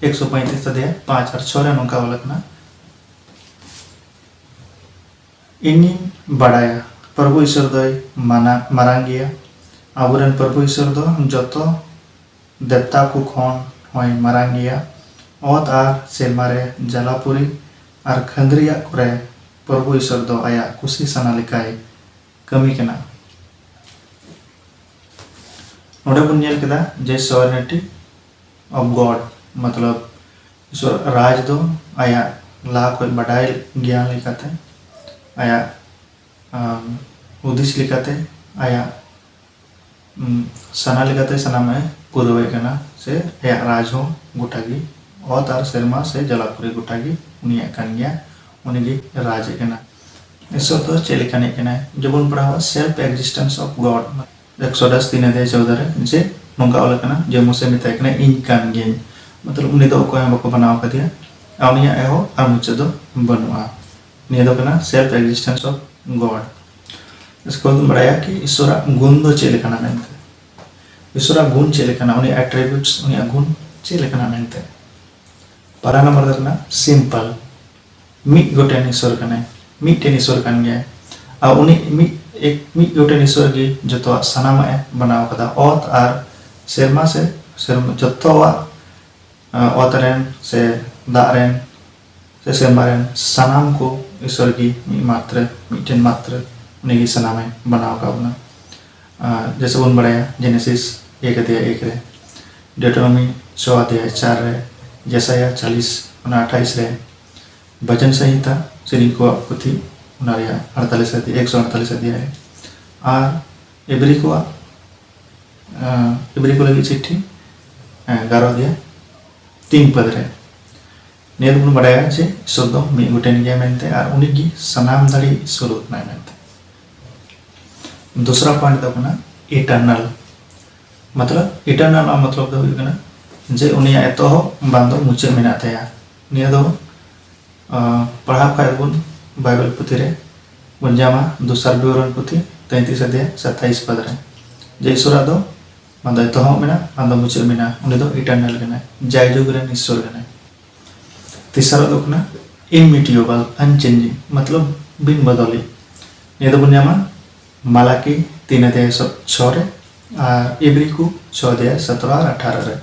ᱮᱠᱥᱚ ᱯᱚᱸᱭᱛᱨᱤᱥ ᱚᱫᱷᱭᱟᱭ ᱯᱟᱸᱪ ᱟᱨ ᱪᱷᱚ ᱨᱮ ᱱᱚᱝᱠᱟ ᱚᱞ ᱟᱠᱟᱱᱟ, ᱤᱧᱤᱧ ᱵᱟᱰᱟᱭᱟ ᱯᱨᱚᱵᱷᱩ ᱤᱥᱚᱨ ᱫᱚᱭ ᱢᱟᱱᱟ-, ᱢᱟᱨᱟᱝ ᱜᱮᱭᱟ᱾ ᱟᱵᱚᱨᱮᱱ ᱯᱨᱚᱵᱷᱩ ᱤᱥᱚᱨ ᱫᱚ ᱡᱚᱛᱚ ᱫᱮᱵᱛᱟ ᱠᱚ ᱠᱷᱚᱱ ᱦᱚᱸᱭ ᱢᱟᱨᱟᱝ ᱜᱮᱭᱟ᱾ ᱚᱛ ᱟᱨ ᱥᱮᱨᱢᱟ ᱨᱮ ᱡᱟᱞᱟᱯᱩᱨᱤ ᱟᱨ ᱠᱷᱟᱹᱱᱫᱽᱨᱤᱭᱟᱜ ᱠᱚᱨᱮ ᱯᱨᱚᱵᱷᱩ ᱤᱥᱚᱨ ᱫᱚ ᱟᱭᱟᱜ ᱠᱩᱥᱤ ᱥᱟᱱᱟ ᱞᱮᱠᱟᱭ ᱠᱟᱹᱢᱤ ᱠᱟᱱᱟ᱾ ᱱᱚᱰᱮ ᱵᱚᱱ ᱧᱮᱞ ᱠᱮᱫᱟ ᱡᱮ sovereignty of God, ᱢᱚᱛᱞᱚᱵ ᱤᱥᱚᱨ ᱨᱟᱡᱽ ᱫᱚ ᱟᱭᱟᱜ ᱞᱟᱦᱟ ᱠᱷᱚᱱ ᱵᱟᱰᱟᱭ ᱜᱮᱭᱟᱱ ᱞᱮᱠᱟᱛᱮ, ᱟᱭᱟᱜ ᱟᱢ, ᱦᱩᱫᱤᱥ ᱞᱮᱠᱟᱛᱮ, ᱟᱭᱟᱜ ᱩᱢ, ᱥᱟᱱᱟ ᱞᱮᱠᱟᱛᱮ ᱥᱟᱱᱟᱢᱟᱜ ᱮ ᱯᱩᱨᱟᱹᱣᱮᱫ ᱠᱟᱱᱟ, ᱥᱮ ᱟᱭᱟᱜ ᱨᱟᱡᱽ ᱦᱚᱸ ᱜᱚᱴᱟ ᱜᱮ, ᱚᱛ ᱟᱨ ᱥᱮᱨᱢᱟ ᱥᱮ ᱡᱟᱞᱟᱯᱩᱨᱤ ᱜᱚᱴᱟ ᱜᱮ ᱩᱱᱤᱭᱟᱜ ᱠᱟᱱ ᱜᱮᱭᱟ, ᱩᱱᱤ ᱜᱮ ᱨᱟᱡᱽ ᱮᱫ ᱠᱟᱱᱟ᱾ ᱤᱥᱥᱚᱨ ᱫᱚ ᱪᱮᱫ ᱞᱮᱠᱟᱱᱤᱡ ᱠᱟᱱᱟᱭ? ᱡᱮᱵᱚᱱ ᱯᱟᱲᱦᱟᱣᱟ self existence of God, Exodus ᱛᱤᱱ ᱚᱫᱷᱭᱟᱭ ᱪᱳᱫᱽᱫᱳ ᱨᱮ, ᱡᱮ ᱱᱚᱝᱠᱟ ᱚᱞ ᱟᱠᱟᱱᱟ ᱡᱮ ᱢᱳᱥᱮ ᱢᱮᱛᱟᱭ ᱠᱟᱱᱟ, "ᱤᱧ ᱠᱟᱱ ᱜᱤᱭᱟᱹᱧ", ᱢᱚᱛᱞᱚᱵ ᱩᱱᱤ ᱫᱚ ᱚᱠᱚᱭ ᱦᱚᱸ ᱵᱟᱠᱚ ᱵᱮᱱᱟᱣ ᱟᱠᱟᱫᱮᱭᱟ, ᱟᱨ ᱩᱱᱤᱭᱟᱜ ᱮᱦᱚᱵ ᱟᱨ ᱢᱩᱪᱟᱹᱫ ᱫᱚ ᱵᱟᱹᱱᱩᱜᱼᱟ᱾ ᱱᱤᱭᱟᱹ ᱫᱚ ᱠᱟᱱᱟ self existence of God᱾ ᱤᱥᱠᱮ ᱵᱟᱫ ᱵᱚᱱ ᱵᱟᱲᱟᱭᱟ ᱠᱤ ᱤᱥᱥᱚᱨᱟᱜ ᱜᱩᱱ ᱫᱚ ᱪᱮᱫ ᱞᱮᱠᱟᱱᱟ ᱢᱮᱱᱛᱮ᱾ ᱤᱥᱥᱚᱨᱟᱜ ᱜᱩᱱ ᱪᱮᱫ ᱞᱮᱠᱟᱱᱟ, ᱩᱱᱤ attributes, ᱩᱱᱤᱭᱟᱜ ᱜᱩᱱ ᱪᱮᱫ ᱞᱮᱠᱟᱱᱟ ᱢᱮᱱᱛᱮ᱾ ᱯᱟᱨᱟ ᱱᱟᱢᱵᱟᱨ ᱫᱚ ᱠᱟᱱᱟ simple, ᱢᱤᱫ ᱜᱚᱴᱮᱱ ᱤᱥᱥᱚᱨ ᱠᱟᱱᱟᱭ, ᱢᱤᱫᱴᱮᱱ ᱤᱥᱥᱚᱨ ᱠᱟᱱ ᱜᱮᱭᱟᱭ᱾ ᱟᱨ ᱩᱱᱤ ᱢᱤᱫ, ᱮᱠ, ᱢᱤᱫ ᱜᱚᱴᱮᱱ ᱤᱥᱥᱚᱨ ᱜᱮ ᱡᱚᱛᱚᱣᱟᱜ ᱥᱟᱱᱟᱢᱟᱜ ᱮ ᱵᱮᱱᱟᱣ ᱠᱟᱫᱟ᱾ ᱚᱛ ᱟᱨ ᱥᱮᱨᱢᱟ ᱥᱮ ᱥᱮᱨᱢᱟ, ᱡᱚᱛᱚᱣᱟᱜ, ᱟᱸ, ᱚᱛ ᱨᱮᱱ ᱥᱮ ᱫᱟᱜ ᱨᱮᱱ ᱥᱮ ᱥᱮᱨᱢᱟ ᱨᱮᱱ ᱥᱟᱱᱟᱢ ᱠᱚ ᱤᱥᱥᱚᱨ ᱜᱮ ᱢᱤᱫ ᱢᱟᱛᱨᱮ, ᱢᱤᱫᱴᱮᱱ ᱢᱟᱛᱨᱮ ᱩᱱᱤ ᱜᱮ ᱥᱟᱱᱟᱢᱮ ᱵᱮᱱᱟᱣ ᱟᱠᱟᱫ ᱵᱚᱱᱟ᱾ ᱟᱨ ᱡᱮᱭᱥᱮ ᱵᱚᱱ ᱵᱟᱲᱟᱭᱟ ᱡᱮᱱᱮᱥᱤᱥ ᱮᱠ ᱚᱫᱷᱭᱟᱭ ᱮᱠ ᱨᱮ, ᱰᱮᱴᱨᱳᱱᱚᱢᱤ ᱪᱷᱚ ᱚᱫᱷᱭᱟᱭ ᱪᱟᱨ ᱨᱮ, ᱡᱮᱥᱟᱭᱟ ᱪᱟᱞᱤᱥ ᱚᱱᱟ ᱟᱴᱷᱟᱭᱤᱥ ᱨᱮ, ᱵᱷᱚᱡᱚᱱ ᱥᱚᱝᱦᱤᱛᱟ ᱥᱮᱨᱮᱧ ᱠᱚᱣᱟᱜ ᱯᱩᱛᱷᱤ ᱚᱱᱟ ᱨᱮᱭᱟᱜ ᱟᱴᱛᱟᱞᱤᱥ ᱚᱫᱷᱭᱟᱭ, ᱮᱠᱥᱚ ᱟᱴᱛᱟᱞᱤᱥ ᱚᱫᱷᱭᱟᱭ ᱨᱮ, ᱟᱨ ᱮᱵᱨᱤ ᱠᱚᱣᱟᱜ, ᱟᱸ, ᱮᱵᱨᱤ ᱠᱚ ᱞᱟᱹᱜᱤᱫ ᱪᱤᱴᱷᱤ, ᱟᱸ, ᱮᱜᱟᱨᱚ ᱚᱫᱷᱭᱟᱭ ᱛᱤᱱ ᱯᱚᱫ ᱨᱮ᱾ ᱱᱤᱭᱟᱹ ᱫᱚᱵᱚᱱ ᱵᱟᱲᱟᱭᱟ ᱡᱮ ᱤᱥᱥᱚᱨ ᱫᱚ ᱢᱤᱫ ᱜᱚᱴᱮᱱ ᱜᱮᱭᱟ ᱢᱮᱱᱛᱮ ᱟᱨ ᱩᱱᱤ ᱜᱮ ᱥᱟᱱᱟᱢ ᱫᱟᱲᱮ ᱤᱥᱥᱚᱨ ᱠᱟᱱᱟᱭ ᱢᱮᱱᱛᱮ᱾ ᱫᱚᱥᱨᱟ point ᱫᱚ ᱠᱟᱱᱟ eternal᱾ ᱢᱚᱛᱞᱚᱵ eternal ᱨᱮᱱᱟᱜ ᱢᱚᱛᱞᱚᱵ ᱫᱚ ᱦᱩᱭᱩᱜ ᱠᱟᱱᱟ ᱡᱮ ᱩᱱᱤᱭᱟᱜ ᱮᱛᱚᱦᱚᱵ ᱵᱟᱝ ᱫᱚ ᱢᱩᱪᱟᱹᱫ ᱢᱮᱱᱟᱜ ᱛᱟᱭᱟ᱾ ᱱᱤᱭᱟᱹ ᱫᱚ, ᱟᱸ, ᱯᱟᱲᱦᱟᱣ ᱠᱷᱟᱡ ᱵᱚᱱ ᱵᱟᱭᱵᱮᱞ ᱯᱩᱛᱷᱤ ᱨᱮ ᱵᱚᱱ ᱧᱟᱢᱟ, ᱫᱚᱥᱟᱨ ᱵᱤᱵᱚᱨᱚᱱ ᱯᱩᱛᱷᱤ ᱛᱮᱸᱭᱛᱨᱤᱥ ᱚᱫᱷᱭᱟᱭ ᱥᱟᱛᱟᱭᱤᱥ ᱯᱚᱫ ᱨᱮ, ᱡᱮ ᱤᱥᱥᱚᱨᱟᱜ ᱫᱚ ᱵᱟᱝ ᱫᱚ ᱮᱛᱚᱦᱚᱵ ᱢᱮᱱᱟᱜᱼᱟ, ᱵᱟᱝ ᱫᱚ ᱢᱩᱪᱟᱹᱫ ᱢᱮᱱᱟᱜᱼᱟ, ᱩᱱᱤ ᱫᱚ eternal ᱠᱟᱱᱟᱭ, ᱡᱟᱭᱡᱩᱜᱽ ᱨᱮᱱ ᱤᱥᱥᱚᱨ ᱠᱟᱱᱟᱭ᱾ ᱛᱮᱥᱟᱨᱟᱜ ᱫᱚ ᱠᱟᱱᱟ immutable, unchanging, ᱢᱚᱛᱞᱚᱵ ᱵᱤᱱ ᱵᱚᱫᱚᱞᱤ᱾ ᱱᱤᱭᱟᱹ ᱫᱚᱵᱚᱱ ᱧᱟᱢᱟ ᱢᱟᱞᱟᱠᱤ ᱛᱤᱱ ᱚᱫᱷᱭᱟᱭ ᱥᱚ-, ᱪᱷᱚ ᱨᱮ ᱟᱨ ᱤᱵᱨᱤ ᱠᱚ ᱪᱷᱚ ᱚᱫᱷᱭᱟᱭ ᱥᱚᱛᱨᱚ ᱟᱨ ᱟᱴᱷᱟᱨᱚ ᱨᱮ᱾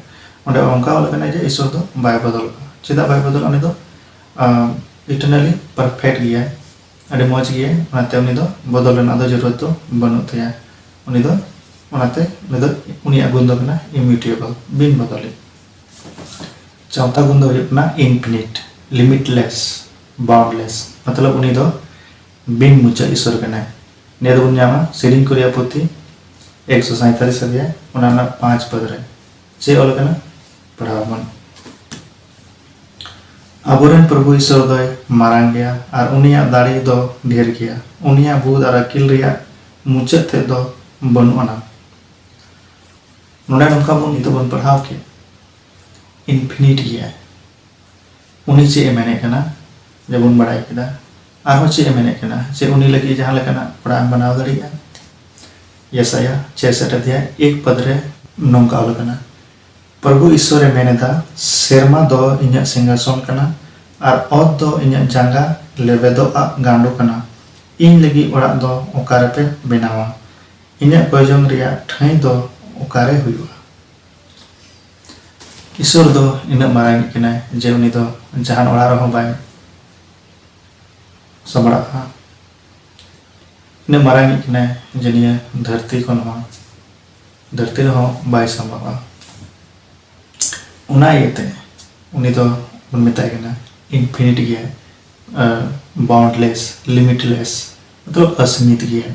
ᱚᱸᱰᱮ ᱚᱱᱠᱟ ᱚᱞ ᱟᱠᱟᱱᱟ ᱡᱮ ᱤᱥᱥᱚᱨ ᱫᱚ ᱵᱟᱭ ᱵᱚᱫᱚᱞᱚᱜᱼᱟ᱾ ᱪᱮᱫᱟᱜ ᱵᱟᱭ ᱵᱚᱫᱚᱞᱚᱜᱼᱟ? ᱩᱱᱤ ᱫᱚ, ᱟᱸ, eternally perfect ᱜᱮᱭᱟᱭ, ᱟᱹᱰᱤ ᱢᱚᱡᱽ ᱜᱮᱭᱟᱭ, ᱚᱱᱟᱛᱮ ᱩᱱᱤ ᱫᱚ ᱵᱚᱫᱚᱞ ᱨᱮᱱᱟᱜ ᱫᱚ ᱡᱚᱨᱩᱨᱟᱛ ᱫᱚ ᱵᱟᱹᱱᱩᱜ ᱛᱟᱭᱟ᱾ ᱩᱱᱤ ᱫᱚ, ᱚᱱᱟᱛᱮ ᱩᱱᱤ ᱫᱚ, ᱩᱱᱤᱭᱟᱜ ᱜᱩᱱ ᱫᱚ ᱠᱟᱱᱟ immutable, ᱵᱤᱱ ᱵᱚᱫᱚᱞᱤ᱾ ᱪᱳᱛᱷᱟ ᱜᱩᱱ ᱫᱚ ᱦᱩᱭᱩᱜ ᱠᱟᱱᱟ infinite᱾ limitless, boundless, ᱢᱚᱛᱞᱚᱵ ᱩᱱᱤ ᱫᱚ ᱵᱤᱱ ᱢᱩᱪᱟᱹᱫ ᱤᱥᱚᱨ ᱠᱟᱱᱟᱭ᱾ ᱱᱤᱭᱟᱹ ᱫᱚᱵᱚᱱ ᱧᱟᱢᱟ ᱥᱮᱨᱮᱧ ᱠᱚ ᱨᱮᱭᱟᱜ ᱯᱩᱛᱷᱤ ᱮᱠᱥᱚ ᱥᱟᱸᱭᱛᱟᱞᱤᱥ ᱚᱫᱷᱭᱟᱭ, ᱚᱱᱟ ᱨᱮᱱᱟᱜ ᱯᱟᱸᱪ ᱯᱚᱫ ᱨᱮ᱾ ᱪᱮᱫ ᱚᱞ ᱠᱟᱱᱟ? ᱯᱟᱲᱦᱟᱣ ᱵᱚᱱ᱾ ᱟᱵᱚᱨᱮᱱ ᱯᱨᱚᱵᱷᱩ ᱤᱥᱚᱨ ᱫᱚᱭ ᱢᱟᱨᱟᱝ ᱜᱮᱭᱟ ᱟᱨ ᱩᱱᱤᱭᱟᱜ ᱫᱟᱲᱮ ᱫᱚ ᱰᱷᱮᱨ ᱜᱮᱭᱟ᱾ ᱩᱱᱤᱭᱟᱜ ᱵᱩᱫᱷ ᱟᱨ ᱟᱹᱠᱤᱞ ᱨᱮᱭᱟᱜ ᱢᱩᱪᱟᱹᱫ ᱛᱮᱫ ᱫᱚ ᱵᱟᱹᱱᱩᱜ ᱟᱱᱟ᱾ ᱱᱚᱰᱮ ᱱᱚᱝᱠᱟ ᱵᱚᱱ ᱱᱤᱛᱚᱜ ᱵᱚᱱ ᱯᱟᱲᱦᱟᱣ ᱠᱮᱫ, infinite ᱜᱮᱭᱟᱭ᱾ ᱩᱱᱤ ᱪᱮᱫ ᱮ ᱢᱮᱱᱮᱫ ᱠᱟᱱᱟ ᱡᱮᱵᱚᱱ ᱵᱟᱲᱟᱭ ᱠᱮᱫᱟ, ᱟᱨᱦᱚᱸ ᱪᱮᱫ ᱮ ᱢᱮᱱᱮᱫ ᱠᱟᱱᱟ ᱡᱮ ᱩᱱᱤ ᱞᱟᱹᱜᱤᱫ ᱡᱟᱦᱟᱸ ᱞᱮᱠᱟᱱᱟᱜ ᱚᱲᱟᱜ ᱮᱢ ᱵᱮᱱᱟᱣ ᱫᱟᱲᱮᱭᱟᱜᱼᱟ᱾ ᱭᱮᱥᱟᱭᱟ ᱪᱷᱮ ᱥᱮᱴ ᱚᱫᱷᱭᱟᱭ ᱮᱠ ᱯᱚᱫ ᱨᱮ ᱱᱚᱝᱠᱟ ᱚᱞ ᱠᱟᱱᱟ, ᱯᱨᱚᱵᱷᱩ ᱤᱥᱚᱨ ᱮ ᱢᱮᱱ ᱮᱫᱟ, ᱥᱮᱨᱢᱟ ᱫᱚ ᱤᱧᱟᱹᱜ ᱥᱤᱝᱦᱟᱥᱚᱱ ᱠᱟᱱᱟ ᱟᱨ ᱚᱛ ᱫᱚ ᱤᱧᱟᱹᱜ ᱡᱟᱸᱜᱟ ᱞᱮᱵᱮᱫᱚᱜ ᱟᱜ ᱜᱟᱸᱰᱚ ᱠᱟᱱᱟ᱾ ᱤᱧ ᱞᱟᱹᱜᱤᱫ ᱚᱲᱟᱜ ᱫᱚ ᱚᱠᱟ ᱨᱮᱯᱮ ᱵᱮᱱᱟᱣᱟ? ᱤᱧᱟᱹᱜ ᱠᱚᱭᱡᱚᱝ ᱨᱮᱭᱟᱜ ᱴᱷᱟᱹᱭ ᱫᱚ ᱚᱠᱟᱨᱮ ᱦᱩᱭᱩᱜᱼᱟ? ᱤᱥᱚᱨ ᱫᱚ ᱤᱱᱟᱹᱜ ᱢᱟᱨᱟᱝ ᱠᱟᱱᱟᱭ ᱡᱮ ᱩᱱᱤ ᱫᱚ ᱡᱟᱦᱟᱱ ᱚᱲᱟᱜ ᱨᱮᱦᱚᱸ ᱵᱟᱭ ᱥᱟᱢᱵᱲᱟᱜᱼᱟ᱾ ᱤᱱᱟᱹᱜ ᱢᱟᱨᱟᱝ ᱠᱟᱱᱟᱭ ᱡᱮ ᱱᱤᱭᱟᱹ ᱫᱷᱟᱹᱨᱛᱤ ᱠᱷᱚᱱ ᱦᱚᱸ, ᱫᱷᱟᱹᱨᱛᱤ ᱨᱮᱦᱚᱸ ᱵᱟᱭ ᱥᱟᱢᱵᱟᱜᱼᱟ᱾ ᱚᱱᱟ ᱤᱭᱟᱹᱛᱮ ᱩᱱᱤ ᱫᱚ ᱵᱚᱱ ᱢᱮᱛᱟᱭ ᱠᱟᱱᱟ infinite ᱜᱮᱭᱟᱭ, boundless, limitless, ᱢᱚᱛᱞᱚᱵ ᱚᱥᱤᱢᱤᱛ ᱜᱮᱭᱟᱭ᱾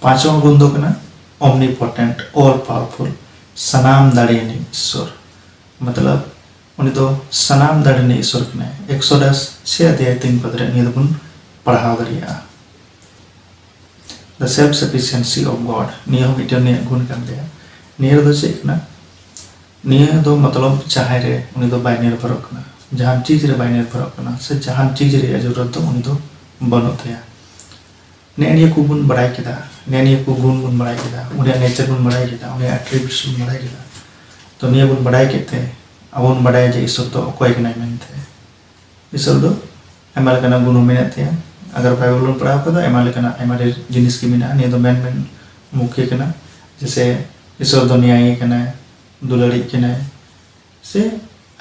ᱯᱟᱸᱪᱣᱟ ᱜᱩᱱ ᱫᱚ ᱠᱟᱱᱟ omnipotent, all powerful, ᱥᱟᱱᱟᱢ ᱫᱟᱲᱮᱭᱟᱱᱤᱡ ᱤᱥᱥᱚᱨ᱾ ᱢᱚᱛᱞᱚᱵ ᱩᱱᱤ ᱫᱚ ᱥᱟᱱᱟᱢ ᱫᱟᱲᱮᱭᱟᱱᱤᱡ ᱤᱥᱥᱚᱨ ᱠᱟᱱᱟᱭ᱾ ᱮᱠᱥᱚᱰᱟᱥ ᱪᱷᱮ ᱚᱫᱷᱭᱟᱭ ᱛᱤᱱ ᱯᱚᱫ ᱨᱮ ᱱᱤᱭᱟᱹ ᱫᱚᱵᱚᱱ ᱯᱟᱲᱦᱟᱣ ᱫᱟᱲᱮᱭᱟᱜᱼᱟ᱾ The self sufficiency of God, ᱱᱤᱭᱟᱹ ᱦᱚᱸ ᱢᱤᱫᱴᱮᱱ ᱩᱱᱤᱭᱟᱜ ᱜᱩᱱ ᱠᱟᱱ ᱛᱟᱭᱟ᱾ ᱱᱤᱭᱟᱹ ᱨᱮᱫᱚ ᱪᱮᱫ ᱠᱟᱱᱟ? ᱱᱤᱭᱟᱹ ᱫᱚ ᱢᱚᱛᱞᱚᱵ ᱡᱟᱦᱟᱸᱭ ᱨᱮ ᱩᱱᱤ ᱫᱚ ᱵᱟᱭ ᱱᱤᱨᱵᱷᱚᱨᱚᱜ ᱠᱟᱱᱟ, ᱡᱟᱦᱟᱱ ᱪᱤᱡᱽ ᱨᱮ ᱵᱟᱭ ᱱᱤᱨᱵᱷᱚᱨᱚᱜ ᱠᱟᱱᱟ, ᱥᱮ ᱡᱟᱦᱟᱱ ᱪᱤᱡᱽ ᱨᱮᱭᱟᱜ ᱡᱚᱨᱩᱨᱟᱛ ᱫᱚ ᱩᱱᱤ ᱫᱚ ᱵᱟᱹᱱᱩᱜ ᱛᱟᱭᱟ᱾ ᱱᱮᱜᱼᱮ ᱱᱤᱭᱟᱹ ᱠᱚᱵᱚᱱ ᱵᱟᱲᱟᱭ ᱠᱮᱫᱟ, ᱱᱮᱜᱼᱮ ᱱᱤᱭᱟᱹ ᱠᱚ ᱜᱩᱱ ᱵᱚᱱ ᱵᱟᱲᱟᱭ ᱠᱮᱫᱟ, ᱩᱱᱤᱭᱟᱜ ᱱᱮᱪᱟᱨ ᱵᱚᱱ ᱵᱟᱲᱟᱭ ᱠᱮᱫᱟ, ᱩᱱᱤᱭᱟᱜ ᱟᱴᱨᱤᱵᱤᱭᱩᱴᱥ ᱵᱚᱱ ᱵᱟᱲᱟᱭ ᱠᱮᱫᱟ᱾ ᱛᱚ ᱱᱤᱭᱟᱹ ᱵᱚᱱ ᱵᱟᱲᱟᱭ ᱠᱮᱫ ᱛᱮ ᱟᱵᱚ ᱵᱚᱱ ᱵᱟᱲᱟᱭᱟ ᱡᱮ ᱤᱥᱚᱨ ᱫᱚ ᱚᱠᱚᱭ ᱠᱟᱱᱟᱭ ᱢᱮᱱᱛᱮ᱾ ᱤᱥᱚᱨ ᱫᱚ ᱟᱭᱢᱟ ᱞᱮᱠᱟᱱᱟᱜ ᱜᱩᱱ ᱦᱚᱸ ᱢᱮᱱᱟᱜ ᱛᱟᱭᱟ᱾ ᱟᱜᱟᱨ ᱵᱟᱭᱵᱮᱞ ᱵᱚᱱ ᱯᱟᱲᱦᱟᱣ ᱠᱟᱫᱟ, ᱟᱭᱢᱟ ᱞᱮᱠᱟᱱᱟᱜ, ᱟᱭᱢᱟ ᱰᱷᱮᱨ ᱡᱤᱱᱤᱥ ᱜᱮ ᱢᱮᱱᱟᱜᱼᱟ᱾ ᱱᱤᱭᱟᱹ ᱫᱚ ᱢᱮᱱ ᱢᱮᱱ ᱢᱩᱠᱷᱭᱟᱹ ᱠᱟᱱᱟ, ᱡᱮᱥᱮ ᱤᱥᱚᱨ ᱫᱚ ᱱᱮᱭᱟᱭᱤ ᱠᱟᱱᱟᱭ, ᱫᱩᱞᱟᱹᱲᱤᱡ ᱠᱟᱱᱟᱭ, ᱥᱮ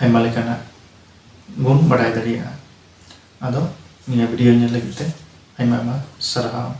ᱟᱭᱢᱟ ᱞᱮᱠᱟᱱᱟᱜ ᱵᱚᱱ ᱵᱟᱲᱟᱭ ᱫᱟᱲᱮᱭᱟᱜᱼᱟ᱾ ᱟᱫᱚ ᱱᱤᱭᱟᱹ ᱵᱷᱤᱰᱤᱭᱳ ᱧᱮᱞ ᱞᱟᱹᱜᱤᱫ ᱛᱮ ᱟᱭᱢᱟ ᱟᱭᱢᱟ ᱥᱟᱨᱦᱟᱣ᱾